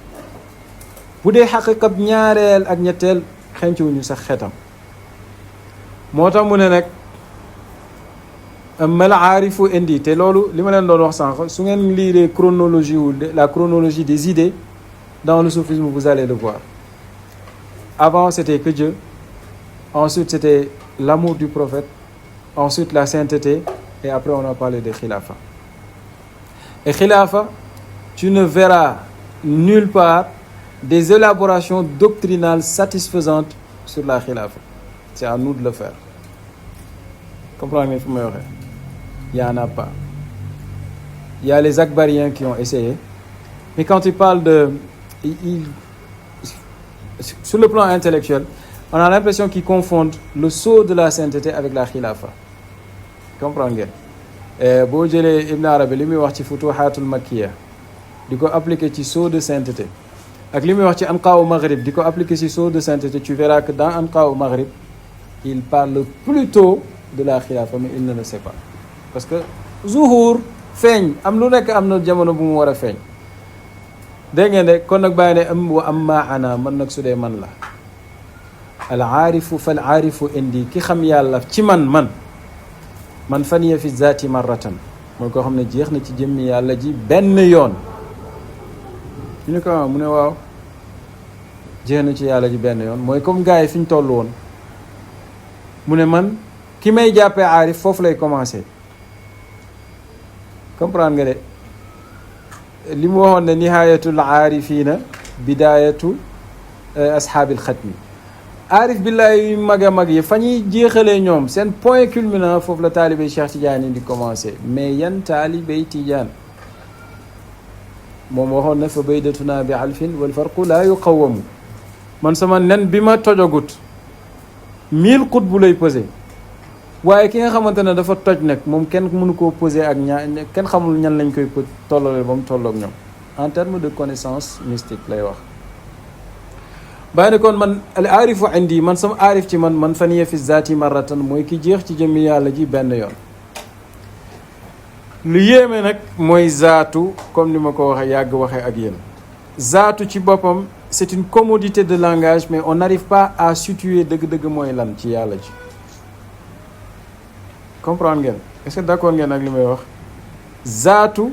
bu dee xaqiqab ñaareel ak ñetteel xencuwuñu sax xetam moo tax mu ne nag mal aarifu indi te loolu li ma leen doon wax sànq su ngeen lire chronologie ou la chronologie des idées dans le soufisme vous allez le voir avant c'était que Dieu ensuite c'était l'amour du prophète ensuite la sainteté et après on a parlé de khilafa et khilafa tu ne verras nulle part des élaborations doctrinales satisfaisantes sur la khilafa. C'est à nous de le faire. Comprenez ce que je veux dire? Il n'y en a pas. Il y a les Akbariens qui ont essayé. Mais quand ils parlent sur le plan intellectuel, on a l'impression qu'ils confondent le sceau de la sainteté avec la khilafa. Comprenez? Boo jëlee Ibn Arabi li muy wax ci futuhatul makkiya di ko appliquer ci sceau de sainteté ak li muy wax ci anqaa u maghrib di ko appliquer ci sceau de sainteté, tu verras que dans anqaa u maghrib il parle plutôt de la khilafa, mais il ne le sait pas. Parce que zuhur feeñ am lu nekk am na jamono bu mu war a feeñ. dégg ngeen de kon nag bàyyi ne am wa amma ana man nag su dee man la al aarifu fal aarifu indi ki xam yàlla ci man faniya fi zaati marratan mooy koo xam ne jeex na ci jëmmi yàlla ji benn yoon. ñu ne ko mu ne waaw jeex na ci yàlla ji benn yoon mooy comme gars yi fi ñu toll woon mu ne man ki may jàppee aarif foofu lay commencer. comprendre nga de li mu waxoon ne nihayatul aarifina bidayatu ashaabil xatmi, aarif billahi yu mag a mag yi fa ñuy jeexalee ñoom seen point culminant foofu la taalibey Cheikh Tidiane di commencer. mais yan taalibey Tidiane moom waxoon na fa baydatuna bi alfin wal farqu laa yuqawamu. man sama nen bi ma tojogut 1000 xut bu lay pesé, waaye ki nga xamante ne dafa toj nag moom kenn mënu koo posé ak kenn xamul ñan lañ koy tollale ba mu tolloog ñoom en terme de connaissance mystique lay wax. bàyyi ne kon man al aarifu indi man sama aarif ci man faniya fi zaati marratan mooy ki jeex ci jëmmi yàlla ji benn yoon. lu yéeme nag mooy zaatu comme ni ma ko waxee yàgg waxee ak yéen, zaatu ci boppam c'est une commodité de langage, mais on n'arrive pas à situer dëgg-dëgg mooy lan ci yàlla ji. comprendre ngeen? est-ce que d'accord ngeen ak li may wax? zaatu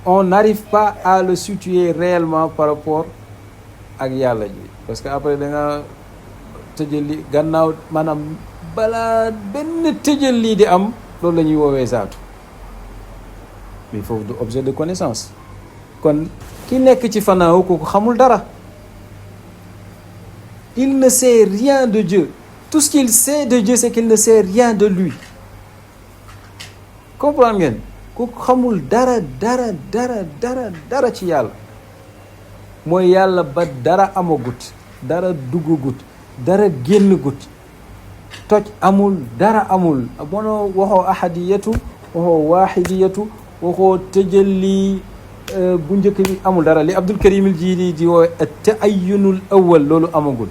on n'arrive pas à le situer réellement par rapport ak yàlla ji, parce que après da nga tëjal li gannaaw maanaam balaa benn tëjal lii di am loolu la ñuy woowee zaatu, mais foofu du objet de connaissance. kon ki nekk ci fanaaw kooku xamul dara, il ne sait rien de Dieu. Tout ce qu'il sait de Dieu c'est qu'il ne sait rien de lui. comprendre ngeen? ku xamul dara ci yàlla mooy yàlla ba dara amagut, dara duggagut, dara génnagut, toj amul, dara amul. mënoo waxoo ahadiyatu, waxoo waahidiyatu, waxoo tëjalli bu njëkk bi amul dara. li Abdul Karim al Jili di woo at-ta'ayyunul awwal loolu amagul.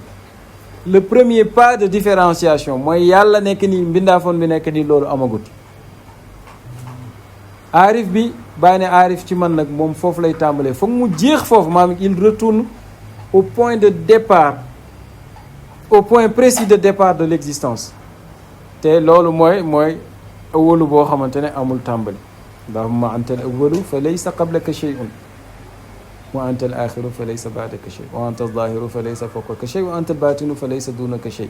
le premier pas de différenciation mooy yàlla nekk nii mbindaafoon bi nekk nii loolu amagut. aarif bi bàyyi ne aarif ci man nag moom foofu lay tàmbalee foog mu jeex foofu maanaam il retourne au point de départ, au point précis de départ de l'existence. te loolu mooy awwalu boo xamante ne amul tàmbali. allahumma anta al awwalu fa laysa qablaka shay'un wa anta al axiru fa laysa ba'daka shay wa anta al zahiru fa laysa fawqaka shay wa anta al batinu fa laysa dunaka shay.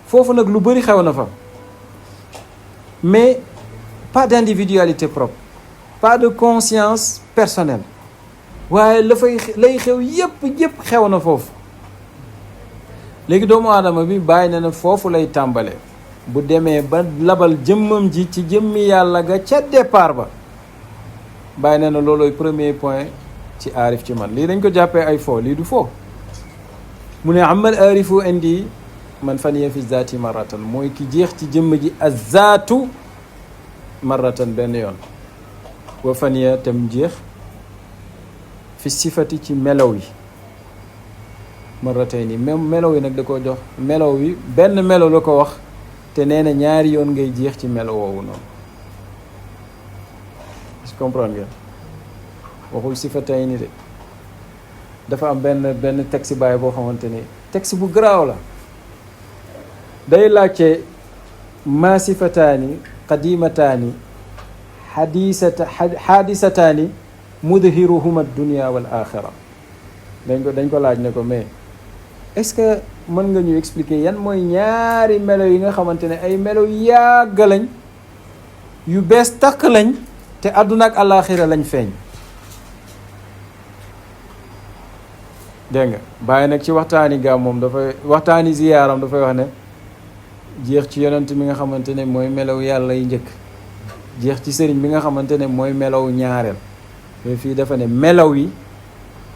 foofu nag lu bëri xew na fa, mais pas d'individualité propre, pas de conscience personnelle, waaye lay xew yépp xew na foofu. léegi doomu aadama bi bàyyi na ne foofu lay tàmbale bu demee ba labal jëmmam ji ci jëmmi yàlla ga ca départ ba. bàyyi na ne loolooy premier point ci aarif ci man. lii dañ ko jàppee ay fo, lii du fo. mu ne amal aarifu indi man faniya fi zaati marratan mooy ki jeex ci jëmm ji azzaatu marratan benn yoon. wa faniya tam jeex fi sifati ci melaw yi marratayni. même melaw yi nag da ko jox melaw yi benn melaw la ko wax te nee na ñaari yoon ngay jeex ci melaw woowu noonu. je comprends ngeen? waxul sifatayni de. dafa am benn texte baay boo xamante ni texte bu garaaw la. day laajte ma sifataani qadimataani xaadisataani mudhiruhuma dunia wal axira. dañ ko laaj ne ko mais est-ce que mën nga ñu expliquer yan mooy ñaari melo yi nga xamante ne ay melo yàgg lañ yu bees tàq lañ te àdduna ak àllaaxira lañ feeñ. dégg nga bàyyi nag ci waxtaani gàmm moom dafay waxtaani ziyaaram dafay wax ne jeex ci yonent mi nga xamante ne mooy melaw yàlla yi njëkk jeex ci sëriñ bi nga xamante ne mooy melaw ñaareel mais fii dafa ne melaw yi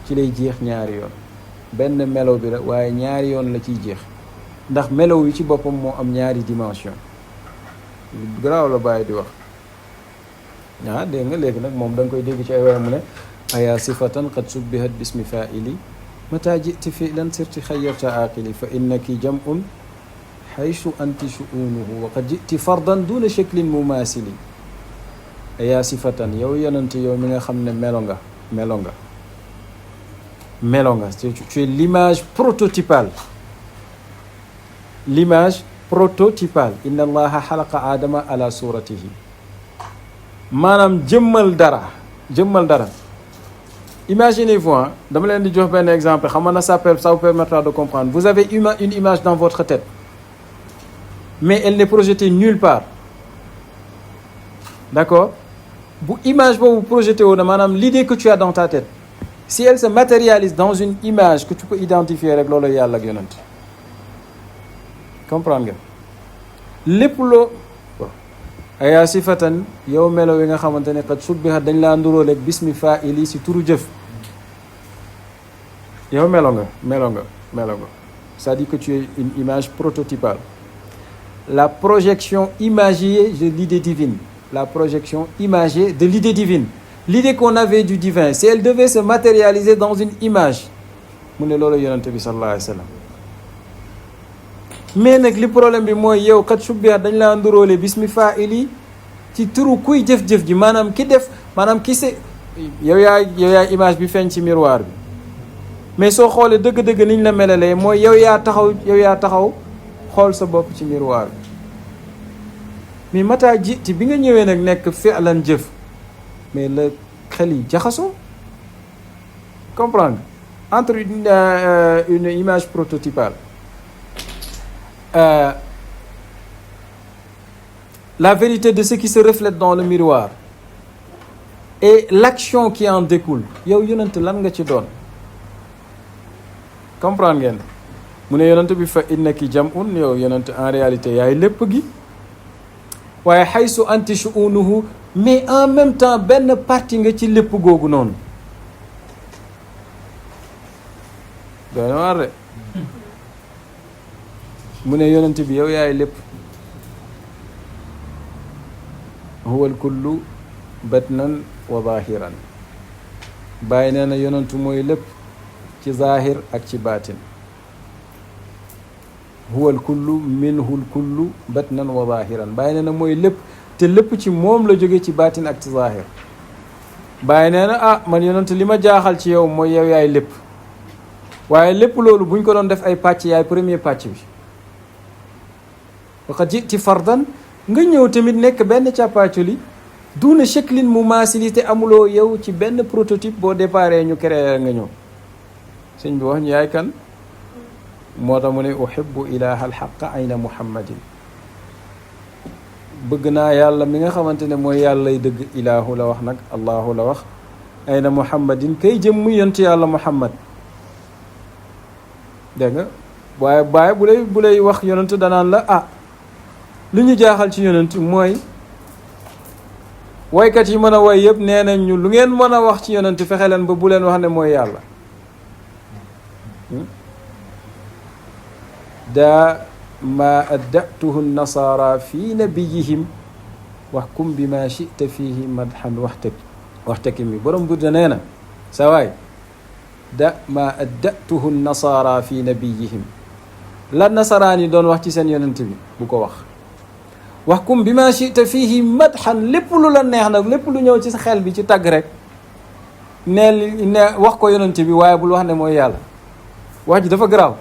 ci lay jeex ñaari yoon benn melaw bi la waaye ñaari yoon la ciy jeex ndax melaw yi ci boppam moo am ñaari dimension garaaw la bàyyi di wax dégg nga léegi nag moom da nga koy dégg ci ay waay mu ne aya sifatan qad subbihat bismi fa'ili mata jiti fi'lan sirti xayyarta aqili fa innaki jam'un haysu anti shu'unuhu wa qad jiti fardan duna shaklin mumasili aya sifatan yow yonent yow mi nga xam ne melo nga tu es l'image prototypale inna allaha xalaqa aadama ala suratihi maanaam jëmmal dara imaginez-vous dama leen di jox benn exemple xam na ça vous permettra de comprendre. Vous avez une image dans votre tête mais elle n'est projetée nulle part, d'accord? Bu image boobu projetée wu na maanaam l'idée que tu as dans ta tête, si elle se matérialise dans une image que tu peux identifier rek loolu yàlla ak yonent, comprendre nga lépp loo aya sifatan yow melo wi nga xamante ne qad subbiha dañ laa nduróoleeg bismi fa'ili si turu jëf yow melo nga c'est-à-dire que tu es une image prototypale, la projection imagée de l'idée divine, l'idée qu'on avait du divin, si elle devait se matérialiser dans une image mu ne loolu yonent bi sallallahu alayhi wa sallam. mais nag li problème bi mooy yow kat subbiha dañ laa nduróole bismi fa'ili ci turu kuy jëf-jëf ji maanaam ki def maanaam ki se yow yaay image bi feeñ ci miroir bi, mais soo xoolee dëgg-dëgg niñ la melalee mooy yow yaa taxaw xool sa bopp ci miroir bi. mais mata jiti bi nga ñëwee nag nekk fi'lan jëf mais la xel yi jaxasoo, comprendre entre une image prototypale, la vérité de ce qui se reflète dans le miroir et l'action qui en découle. yow yonent lan nga ci doon, comprendre ngeen mu ne yonent bi fa innaki jam'un yow yonent en réalité yaay lépp gi waaye haysu anti shu'unuhu mais en même temps benn partie nga ci lépp googu noonu. doy na waar de mu ne yonent bi yow yaay lépp, huwa al-kullu batnan wa zahiran. bàyyi nee na yonentu mooy lépp ci zahir ak ci baatin. huwa al-kullu minhu al-kullu batnan wa zahiran. bàyyi nee na mooy lépp te lépp ci moom la jóge ci baatin ak ci zahir. bàyyi nee na man yonent li ma jaaxal ci yow mooy yow yaay lépp, waaye lépp loolu buñ ko doon def ay pàcc yaay premier pàcc bi. waqad jiti fardan nga ñëw tamit nekk benn càppaaculi duna shaklin mumasilité amuloo yow ci benn prototype boo déparé ñu créer nga ñëw. sëñ bi wax ñu yaay kan moo tax mu ne uhibbu ilaha alxaqa ayna muhammadin, bëgg naa yàlla mi nga xamante ne mooy yàllay dëgg, ilaahu la wax nag allahu la wax, ayna muhammadin kay jëm mu yonent yàlla muhammad. dégg nga waaye bu lay wax yonent danaan la li ñu jaaxal ci yonent mooy waykat yi mën a way yëpp nee nañ ñu lu ngeen mën a wax ci yonent fexe leen ba bu leen wax ne mooy yàlla. daa ma addatuhu nasara fi nabiyihim waxkum bi ma chita fihi madhan waxtakimi. borom budda nee na sa waay da ma addatuhu nasara fi nabiyihim, la nasaraan yi doon wax ci seen yonent bi bu ko wax. waxkum bi ma chita fihi madhan, lépp lu la neex nag lépp lu ñëw ci sa xel bi ci tagg rek ne wax ko yonent bi, waaye bul wax ne mooy yàlla. wax ji dafa garaaw.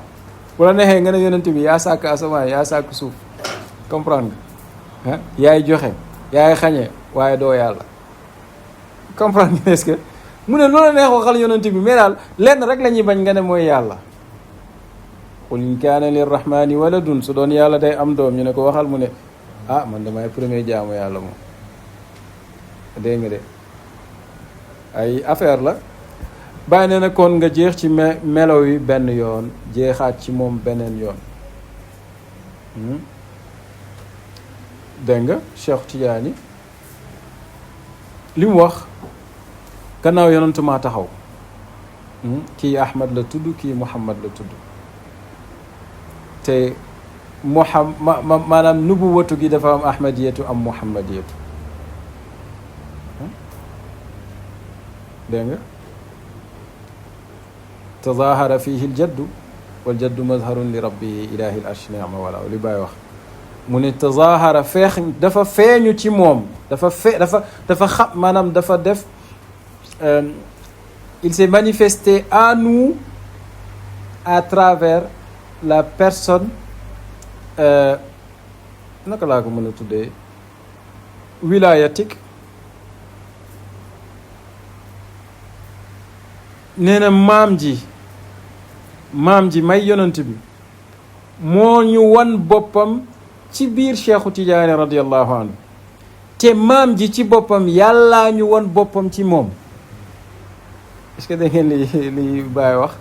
bu la neexee nga ne yonent bi yaa sàkk asamaan yaa sàkk suuf, comprendre nga yaay joxe yaay xañe waaye doo yàlla, comprendre nga est-ce que mu ne loola neex waxal yonent bi, mais daal lenn rek la ñuy bañ nga ne mooy yàlla. qul in kaana lirrahmani waladun, su doon yàlla day am doom ñu ne ko waxal mu ne man damay premier jaamu yàlla moom. dégg nga de ay affaire la. bàyyi nee na kon nga jeex ci melo yi benn yoon jeexaat ci moom beneen yoon dégg nga Cheikh Tidiane li mu wax gannaaw yonent maa taxaw kii Ahmad la tudd kii Muhammad la tudd te maanaam nubuwatu gi dafa am ahmadiyatu am muhammadiyatu dégg nga tazahara fihi ljaddu waljaddu mazharun li rabbihi ilahi l arshi ni'ma wala li Baay wax mu ne tazahara dafa feeñu ci moom dafa xam maanaam dafa def il s'est manifesté à nous à travers la personne naka laa ko mën a tuddee wilayatique nee na maam ji may yonent bi moo ñu wan boppam ci biir Cheikhu Tidiane radiallahu anhu te maam ji ci boppam yàllaa ñu wan boppam ci moom est-ce que da ngeen li Baay wax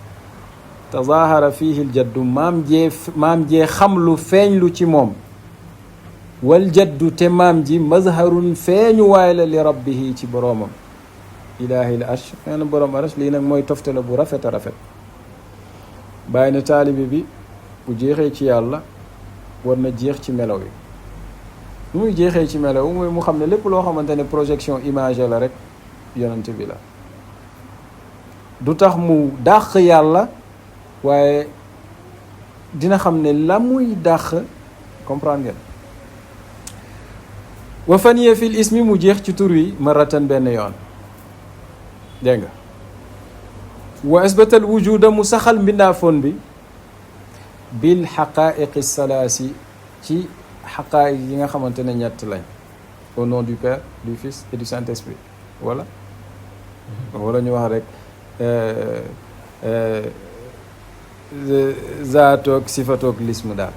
tazahara fihi ljaddu maam jee xam lu feeñ lu ci moom wal jaddu te maam ji mazharun feeñu waay la li rabbihi ci boroomam ilaahil arsh nee na boroom arsh lii nag mooy toftale bu rafet a rafet bàyyi na taalibi bi bu jeexee ci yàlla war na jeex ci melaw yi nu muy jeexee ci melaw mooy mu xam ne lépp loo xamante ne projection image la rek yonent bi la du tax mu dàq yàlla waaye dina xam ne la muy dàq comprendre ngeen wa faniya fil ismi mu jeex ci tur wi maratan benn yoon dégg nga wa asbatal wujuda mu saxal mbindaafoon bi bil xaqaiqi salaasi ci xaqaiq yi nga xamante ne ñett lañ au nom du Père du Fils et du Saint-Esprit wala ñu wax rek zaatoog sifatoog lismu daal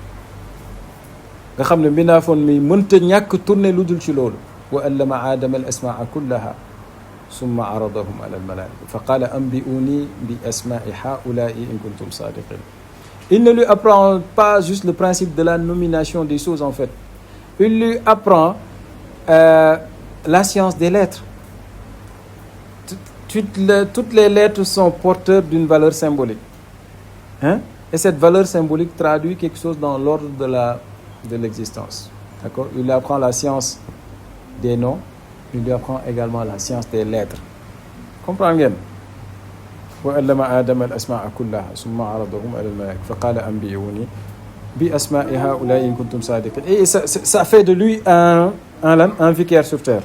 nga xam ne mbindaafoon mi mënta ñàkk tourné lu dul ci loolu wa allama aadama al asmaa kullaha summa aradahum ala al malaika fa qala anbi'uni bi asma'i haula'i in kuntum sadiqin. Il ne lui apprend pas juste le principe de la nomination des choses en fait, il lui apprend la science des lettres. Toutes les lettres sont porteurs d'une valeur symbolique, hein? Et cette valeur symbolique traduit quelque chose dans l'ordre de l'existence. D'accord? Il lui apprend la science des noms, il lui apprend également la science des lettres. Comprendre ngeen? Wa allama Adama al-asma'a kullaha summa aradahum ala al-malaa'ika fa qala anbi'uni bi asma'i ha'ula'i in kuntum sadiqin. Et ça fait de lui un vicaire sur terre.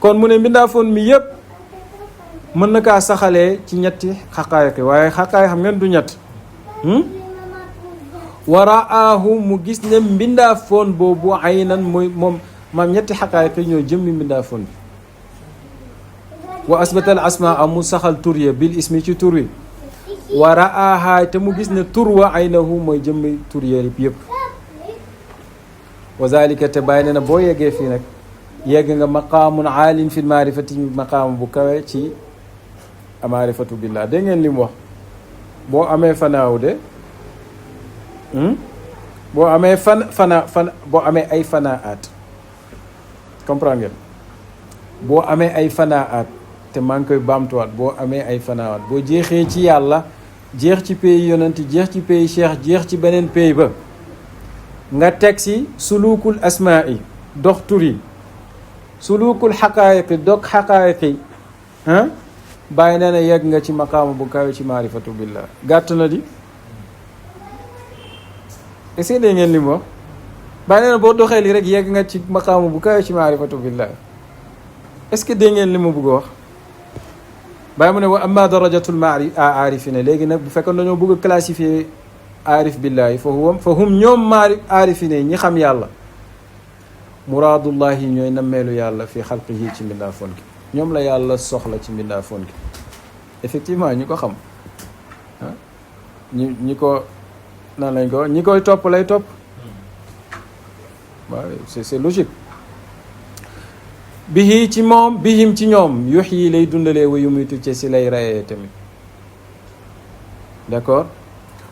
Kon mu ne mbindaafoon mi yépp mën na kaa saxalee ci ñetti xaqaayiq waaye xaqaayiq xam ngeen du ñett. wa ra'aahu mu gis ne mbindaafoon boobu aynan mooy moom maam ñetti xaqaayiq ñoo jëmmi mbindaafoon bi. wa asbatal asmaa mu saxal tur ya bil ismi ci tur wi wa ra'aaha te mu gis ne tur wa aynahu mooy jëmmi tur ya yëpp. wa zalika te bàyyi na boo yeggee fii nag yegg nga maqaamun aalin fi maarifati maqaam bu kawe ci maarifatu billah. dégg ngeen li mu wax boo amee fanaaw de boo amee boo amee ay fanaat comprendre ngeen boo amee ay fanaat te maa ngi koy baamtuwaat boo amee ay fanaat boo jeexee ci yàlla jeex ci pays yonent jeex ci pays cheikh jeex ci beneen pays ba nga teg si sulukul asmaa yi dox tur yi sulukul xaqaayiqi dog xaqaayiqi bàyyi nee na yegg nga ci maqaama bu kawe ci maarifatu billah. gàtt na di est-ce que dégg ngeen li mu wax bàyyi nee na boo doxee li rek yegg nga ci maqaama bu kawe ci maarifatu billah. est-ce que dégg ngeen li mu bëgg a wax bàyyi mu ne wa amma darajatul aarifina. léegi nag bu fekkoon dañoo bëgg a classifier aarif billahi fa hum ñoom aarifine ñi xam yàlla muraadullahi ñooy nammeelu yàlla fi xalqihi ci mbindaafoon gi. ñoom la yàlla soxla ci mbindaafoon gi. effectivement ñi ko xam ñi ko nan lañ ko ñi koy topp lay topp waaw c'est logique. bihi ci moom bihim ci ñoom yuhyi lay dundalee wa yumitu ci si lay rayee tamit d'accord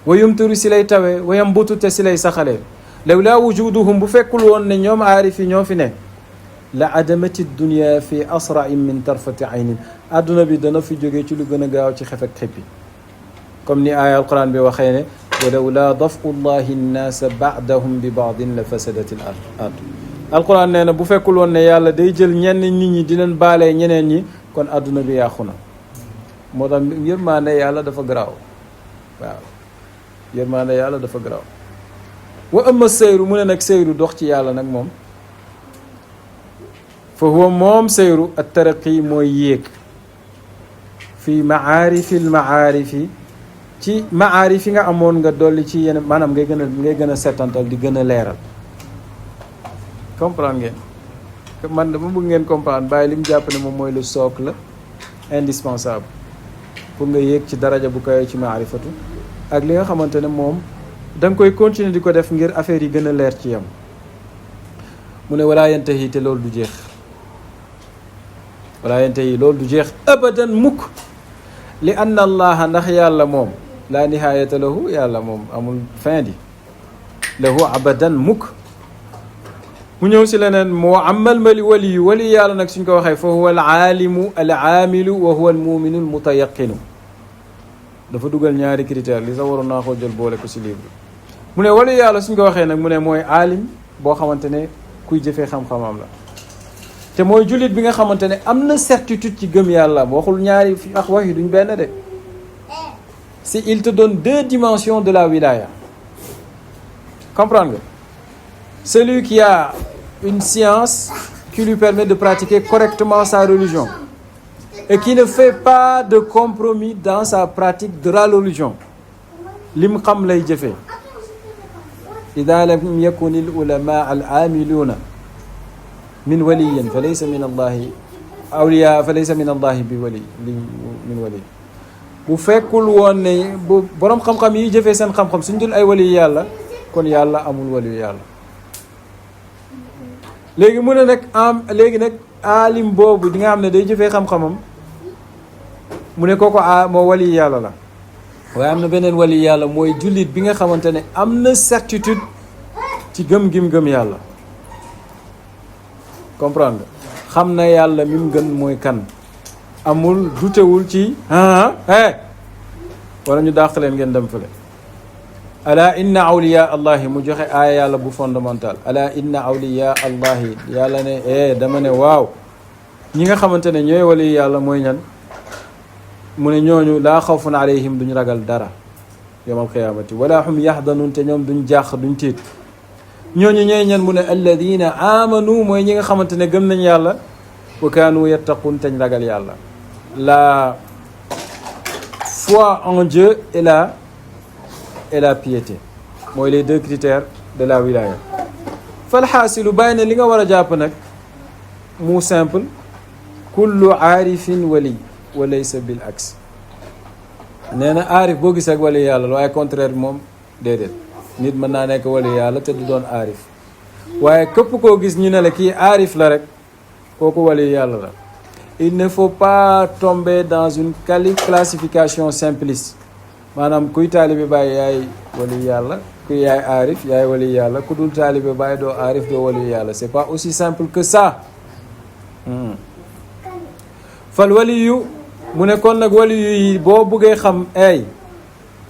wa yumtiru si lay tawee wa yambutu te si lay saxalee lawlaa wujuduhum bu fekkul woon ne ñoom aarif yi ñoo fi ne la adamati dunia fi asrain min tarfati aynin adduna bi dana fi jógee ci lu gën a gaaw ci xef ak xippi comme ni aaya alquran bi waxee ne wa lawlaa dafu llahi nnaasa baadahum bi baadin la fasadati l ard alquran nee na bu fekkul woon ne yàlla day jël ñenn nit ñi di leen baalee ñeneen ñi kon adduna bi yàqu na moo tax yërmaande yàlla dafa garaaw waaw yërmaande yàlla dafa garaaw wa amma seyru mu ne nag seyru dox ci yàlla nag moom fa huwa moom seyru at taraqi mooy yéeg fii maarifil maarifi ci maarif yi nga amoon nga dolli ci yeneen maanaam ngay gën a settantal di gën a leeral comprendre ngeen man dama bëgg ngeen comprendre bàyyi li mu jàpp ne moom mooy le socle indispensable pour nga yéeg ci daraja bu kawe ci maarifatu ak li nga xamante ne moom da nga koy continuer di ko def ngir affaire yi gën a leer ci yam mu ne walaa yantahi te loolu du jeex walaa yantahi loolu du jeex abadan mukk li anna allaha ndax yàlla moom laa nihaayata lahu yàlla moom amul fin di lahu abadan mukk mu ñëw si leneen moo amal mali wali yàlla nag suñ ko waxee fa huwa al aalimu al aamilu wa huwa al muminu al mutayaqinu dafa dugal ñaari critère li sax waroon naa koo jël boole ko si livre mu ne wali yàlla suñ ko waxee nag mu ne mooy aalim boo xamante ne kuy jëfee xam-xamam la te mooy jullit bi nga xamante ne am na certitude ci gëm yàlla waxul ñaari ak wax yi duñ benn de si il te donne 2 dimensions de la wilaya comprendre nga celui qui a une science qui lui permet de pratiquer correctement sa religion et qui ne fait pas de compromis dans sa pratique de la religion lim xam lay jëfee ida lam yakun al ulama al amiluna min waliyin fa laysa min allahi awliya fa laysa min allahi bi wali min wali bu fekkul woon ne bu boroom xam-xam yi jëfee seen xam-xam suñ dul ay wali yàlla kon yàlla amul wali yàlla léegi mu ne nag léegi nag aalim boobu di nga xam ne day jëfee xam-xamam mu ne kooku moo wali yàlla la waaye am na beneen wali yàlla mooy jullit bi nga xamante ne am na certitude ci gëm yàlla comprendre nga xam na yàlla mi mu gën mooy kan amul dutewul ci wala ñu dàq leen ngeen dem fële ala inna awliya allahi mu joxe aaya yàlla bu fondamental ala inna awliya allahi yàlla ne dama ne waaw ñi nga xamante ne ñooy wali yàlla mooy ñan mu ne ñooñu laa xawfun alayhim duñ ragal dara yawmal qiyaamati wala hum yaxdanun te ñoom duñ jàq duñ tiit ñooñu ñooy ñan mu ne alladina amanu mooy ñi nga xamante ne gëm nañ yàlla wa kaanu yattaqun teñ ragal yàlla la foi en Dieu et la piété mooy les 2 critères de la wilaya fal xaasilu bàyyi ne li nga war a jàpp nag mu simple kullu aarifin wali wa laysa bil aks nee na aarif boo gis ak wali yàlla la waaye contraire bi moom déedéet nit mën naa nekk wali yàlla te du doon aarif waaye képp koo gis ñu ne la kii aarif la rek kooku wali yàlla la il ne faut pas tomber dans une classification simpliste maanaam kuy taalibe bàyyi yaay wali yàlla kuy yaay aarif yaay wali yàlla ku dul taalibe bàyyi doo aarif doo wali yàlla c'est pas aussi simple que ça fal waliyu mu ne kon nag waliyu yi boo buggee xam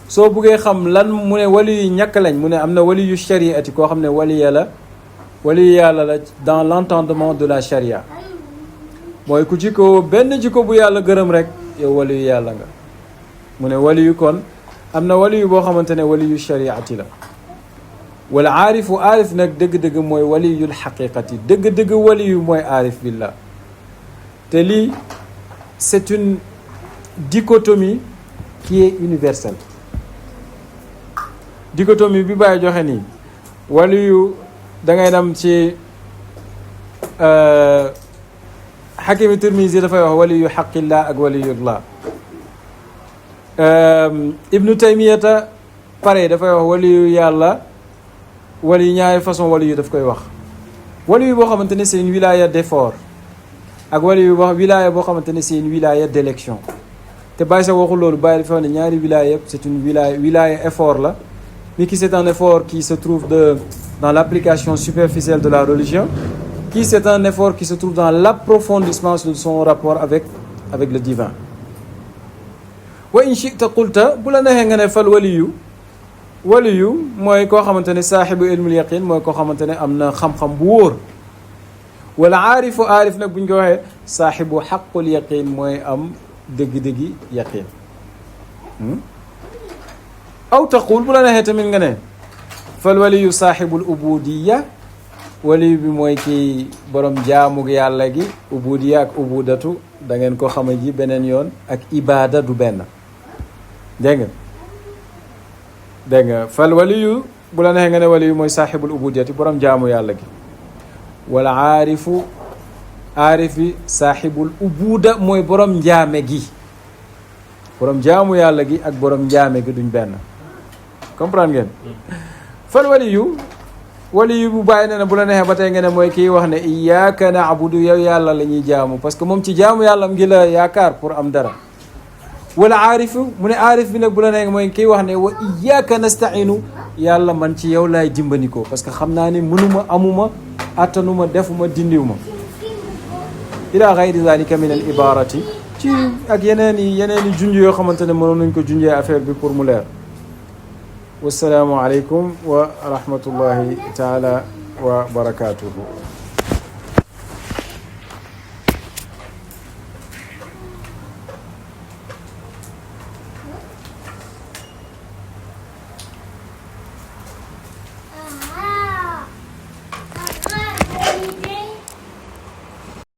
soo buggee xam lan mu ne waliyu yi ñàkk lañ mu ne am na waliyu shariati koo xam ne wali yàlla la dans l'entendement de la charia mooy ku jikko benn jikko bu yàlla gërëm rek yow waliyu yàlla nga mu ne waliyu kon am na waliyu boo xamante ne waliyu shariati la wala aarif nag dëgg-dëgg mooy waliyul xaqiqati dëgg-dëgg waliyu mooy aarif billah te lii c'est une dichotomie qui est universelle dichotomie bi bàyyi joxe nii waliyu da ngay dem ci Hakimi Tirmizi dafay wax waliyu xaqillah ak waliyullah Ibnu Taymiyata pare dafay wax waliyu yàlla waliyu ñaari façon waliyu daf koy wax waliyu boo xamante ne c'est une wilaya d'effort ak wali yu wax wilaya boo xamante ne c'est une wilaya d'élection te bàyyi sa waxul loolu bàyyi dafa ne ñaari wilaya yëpp c'est une wilaya effort la mais qui c'est un effort qui se trouve dans l'application superficielle de la religion qui c'est un effort qui se trouve dans l'approfondissement de son rapport avec le divin wa in shi'ta qulta bu la neexee nga ne fal waliyu mooy koo xamante ne saaxibu ilmul yaqin mooy koo xamante ne am na xam-xam bu wóor wala aarif nag bu ñu ko waxee saaxibu xaqul yaqin mooy am dëgg-dëggi yaqin aw taqul bu la neexee tamit nga ne fal waliyu saaxibul ubudiya waliyu bi mooy kii borom jaamug yàlla gi ubudiya ak ubudatu da ngeen ko xama ji beneen yoon ak ibada du benn dégg nga fal waliyu bu la neexee nga ne waliyu mooy saaxibul ubudiyati borom jaamu yàlla gi wala aarif bi saaxibul ubuda mooy borom njaame gi borom jaamu yàlla gi ak borom njaame gi duñ benn comprendre ngeen fal waliyu bu bàyyi ne bu la neexee ba tey nga ne mooy kii wax ne iyyaka na'budu yow yàlla la ñuy jaamu parce que moom ci jaamu yàlla ngi la yaakaar pour am dara wala aarifu mu ne aarif bi nag bu la neexee mooy kii wax ne wa iyyaka nasta'inu yàlla man ci yow laay dimbandikoo parce que xam naa ne mënuma amuma attanuma defuma dindiwuma ila ghayri zalika min al ibarati ci ak yeneen i junj yoo xamante ne mënoon nañ ko junjee affaire bi pour mu leer wassalaamu aleykum wa rahmatullahi taala wa barakatuhu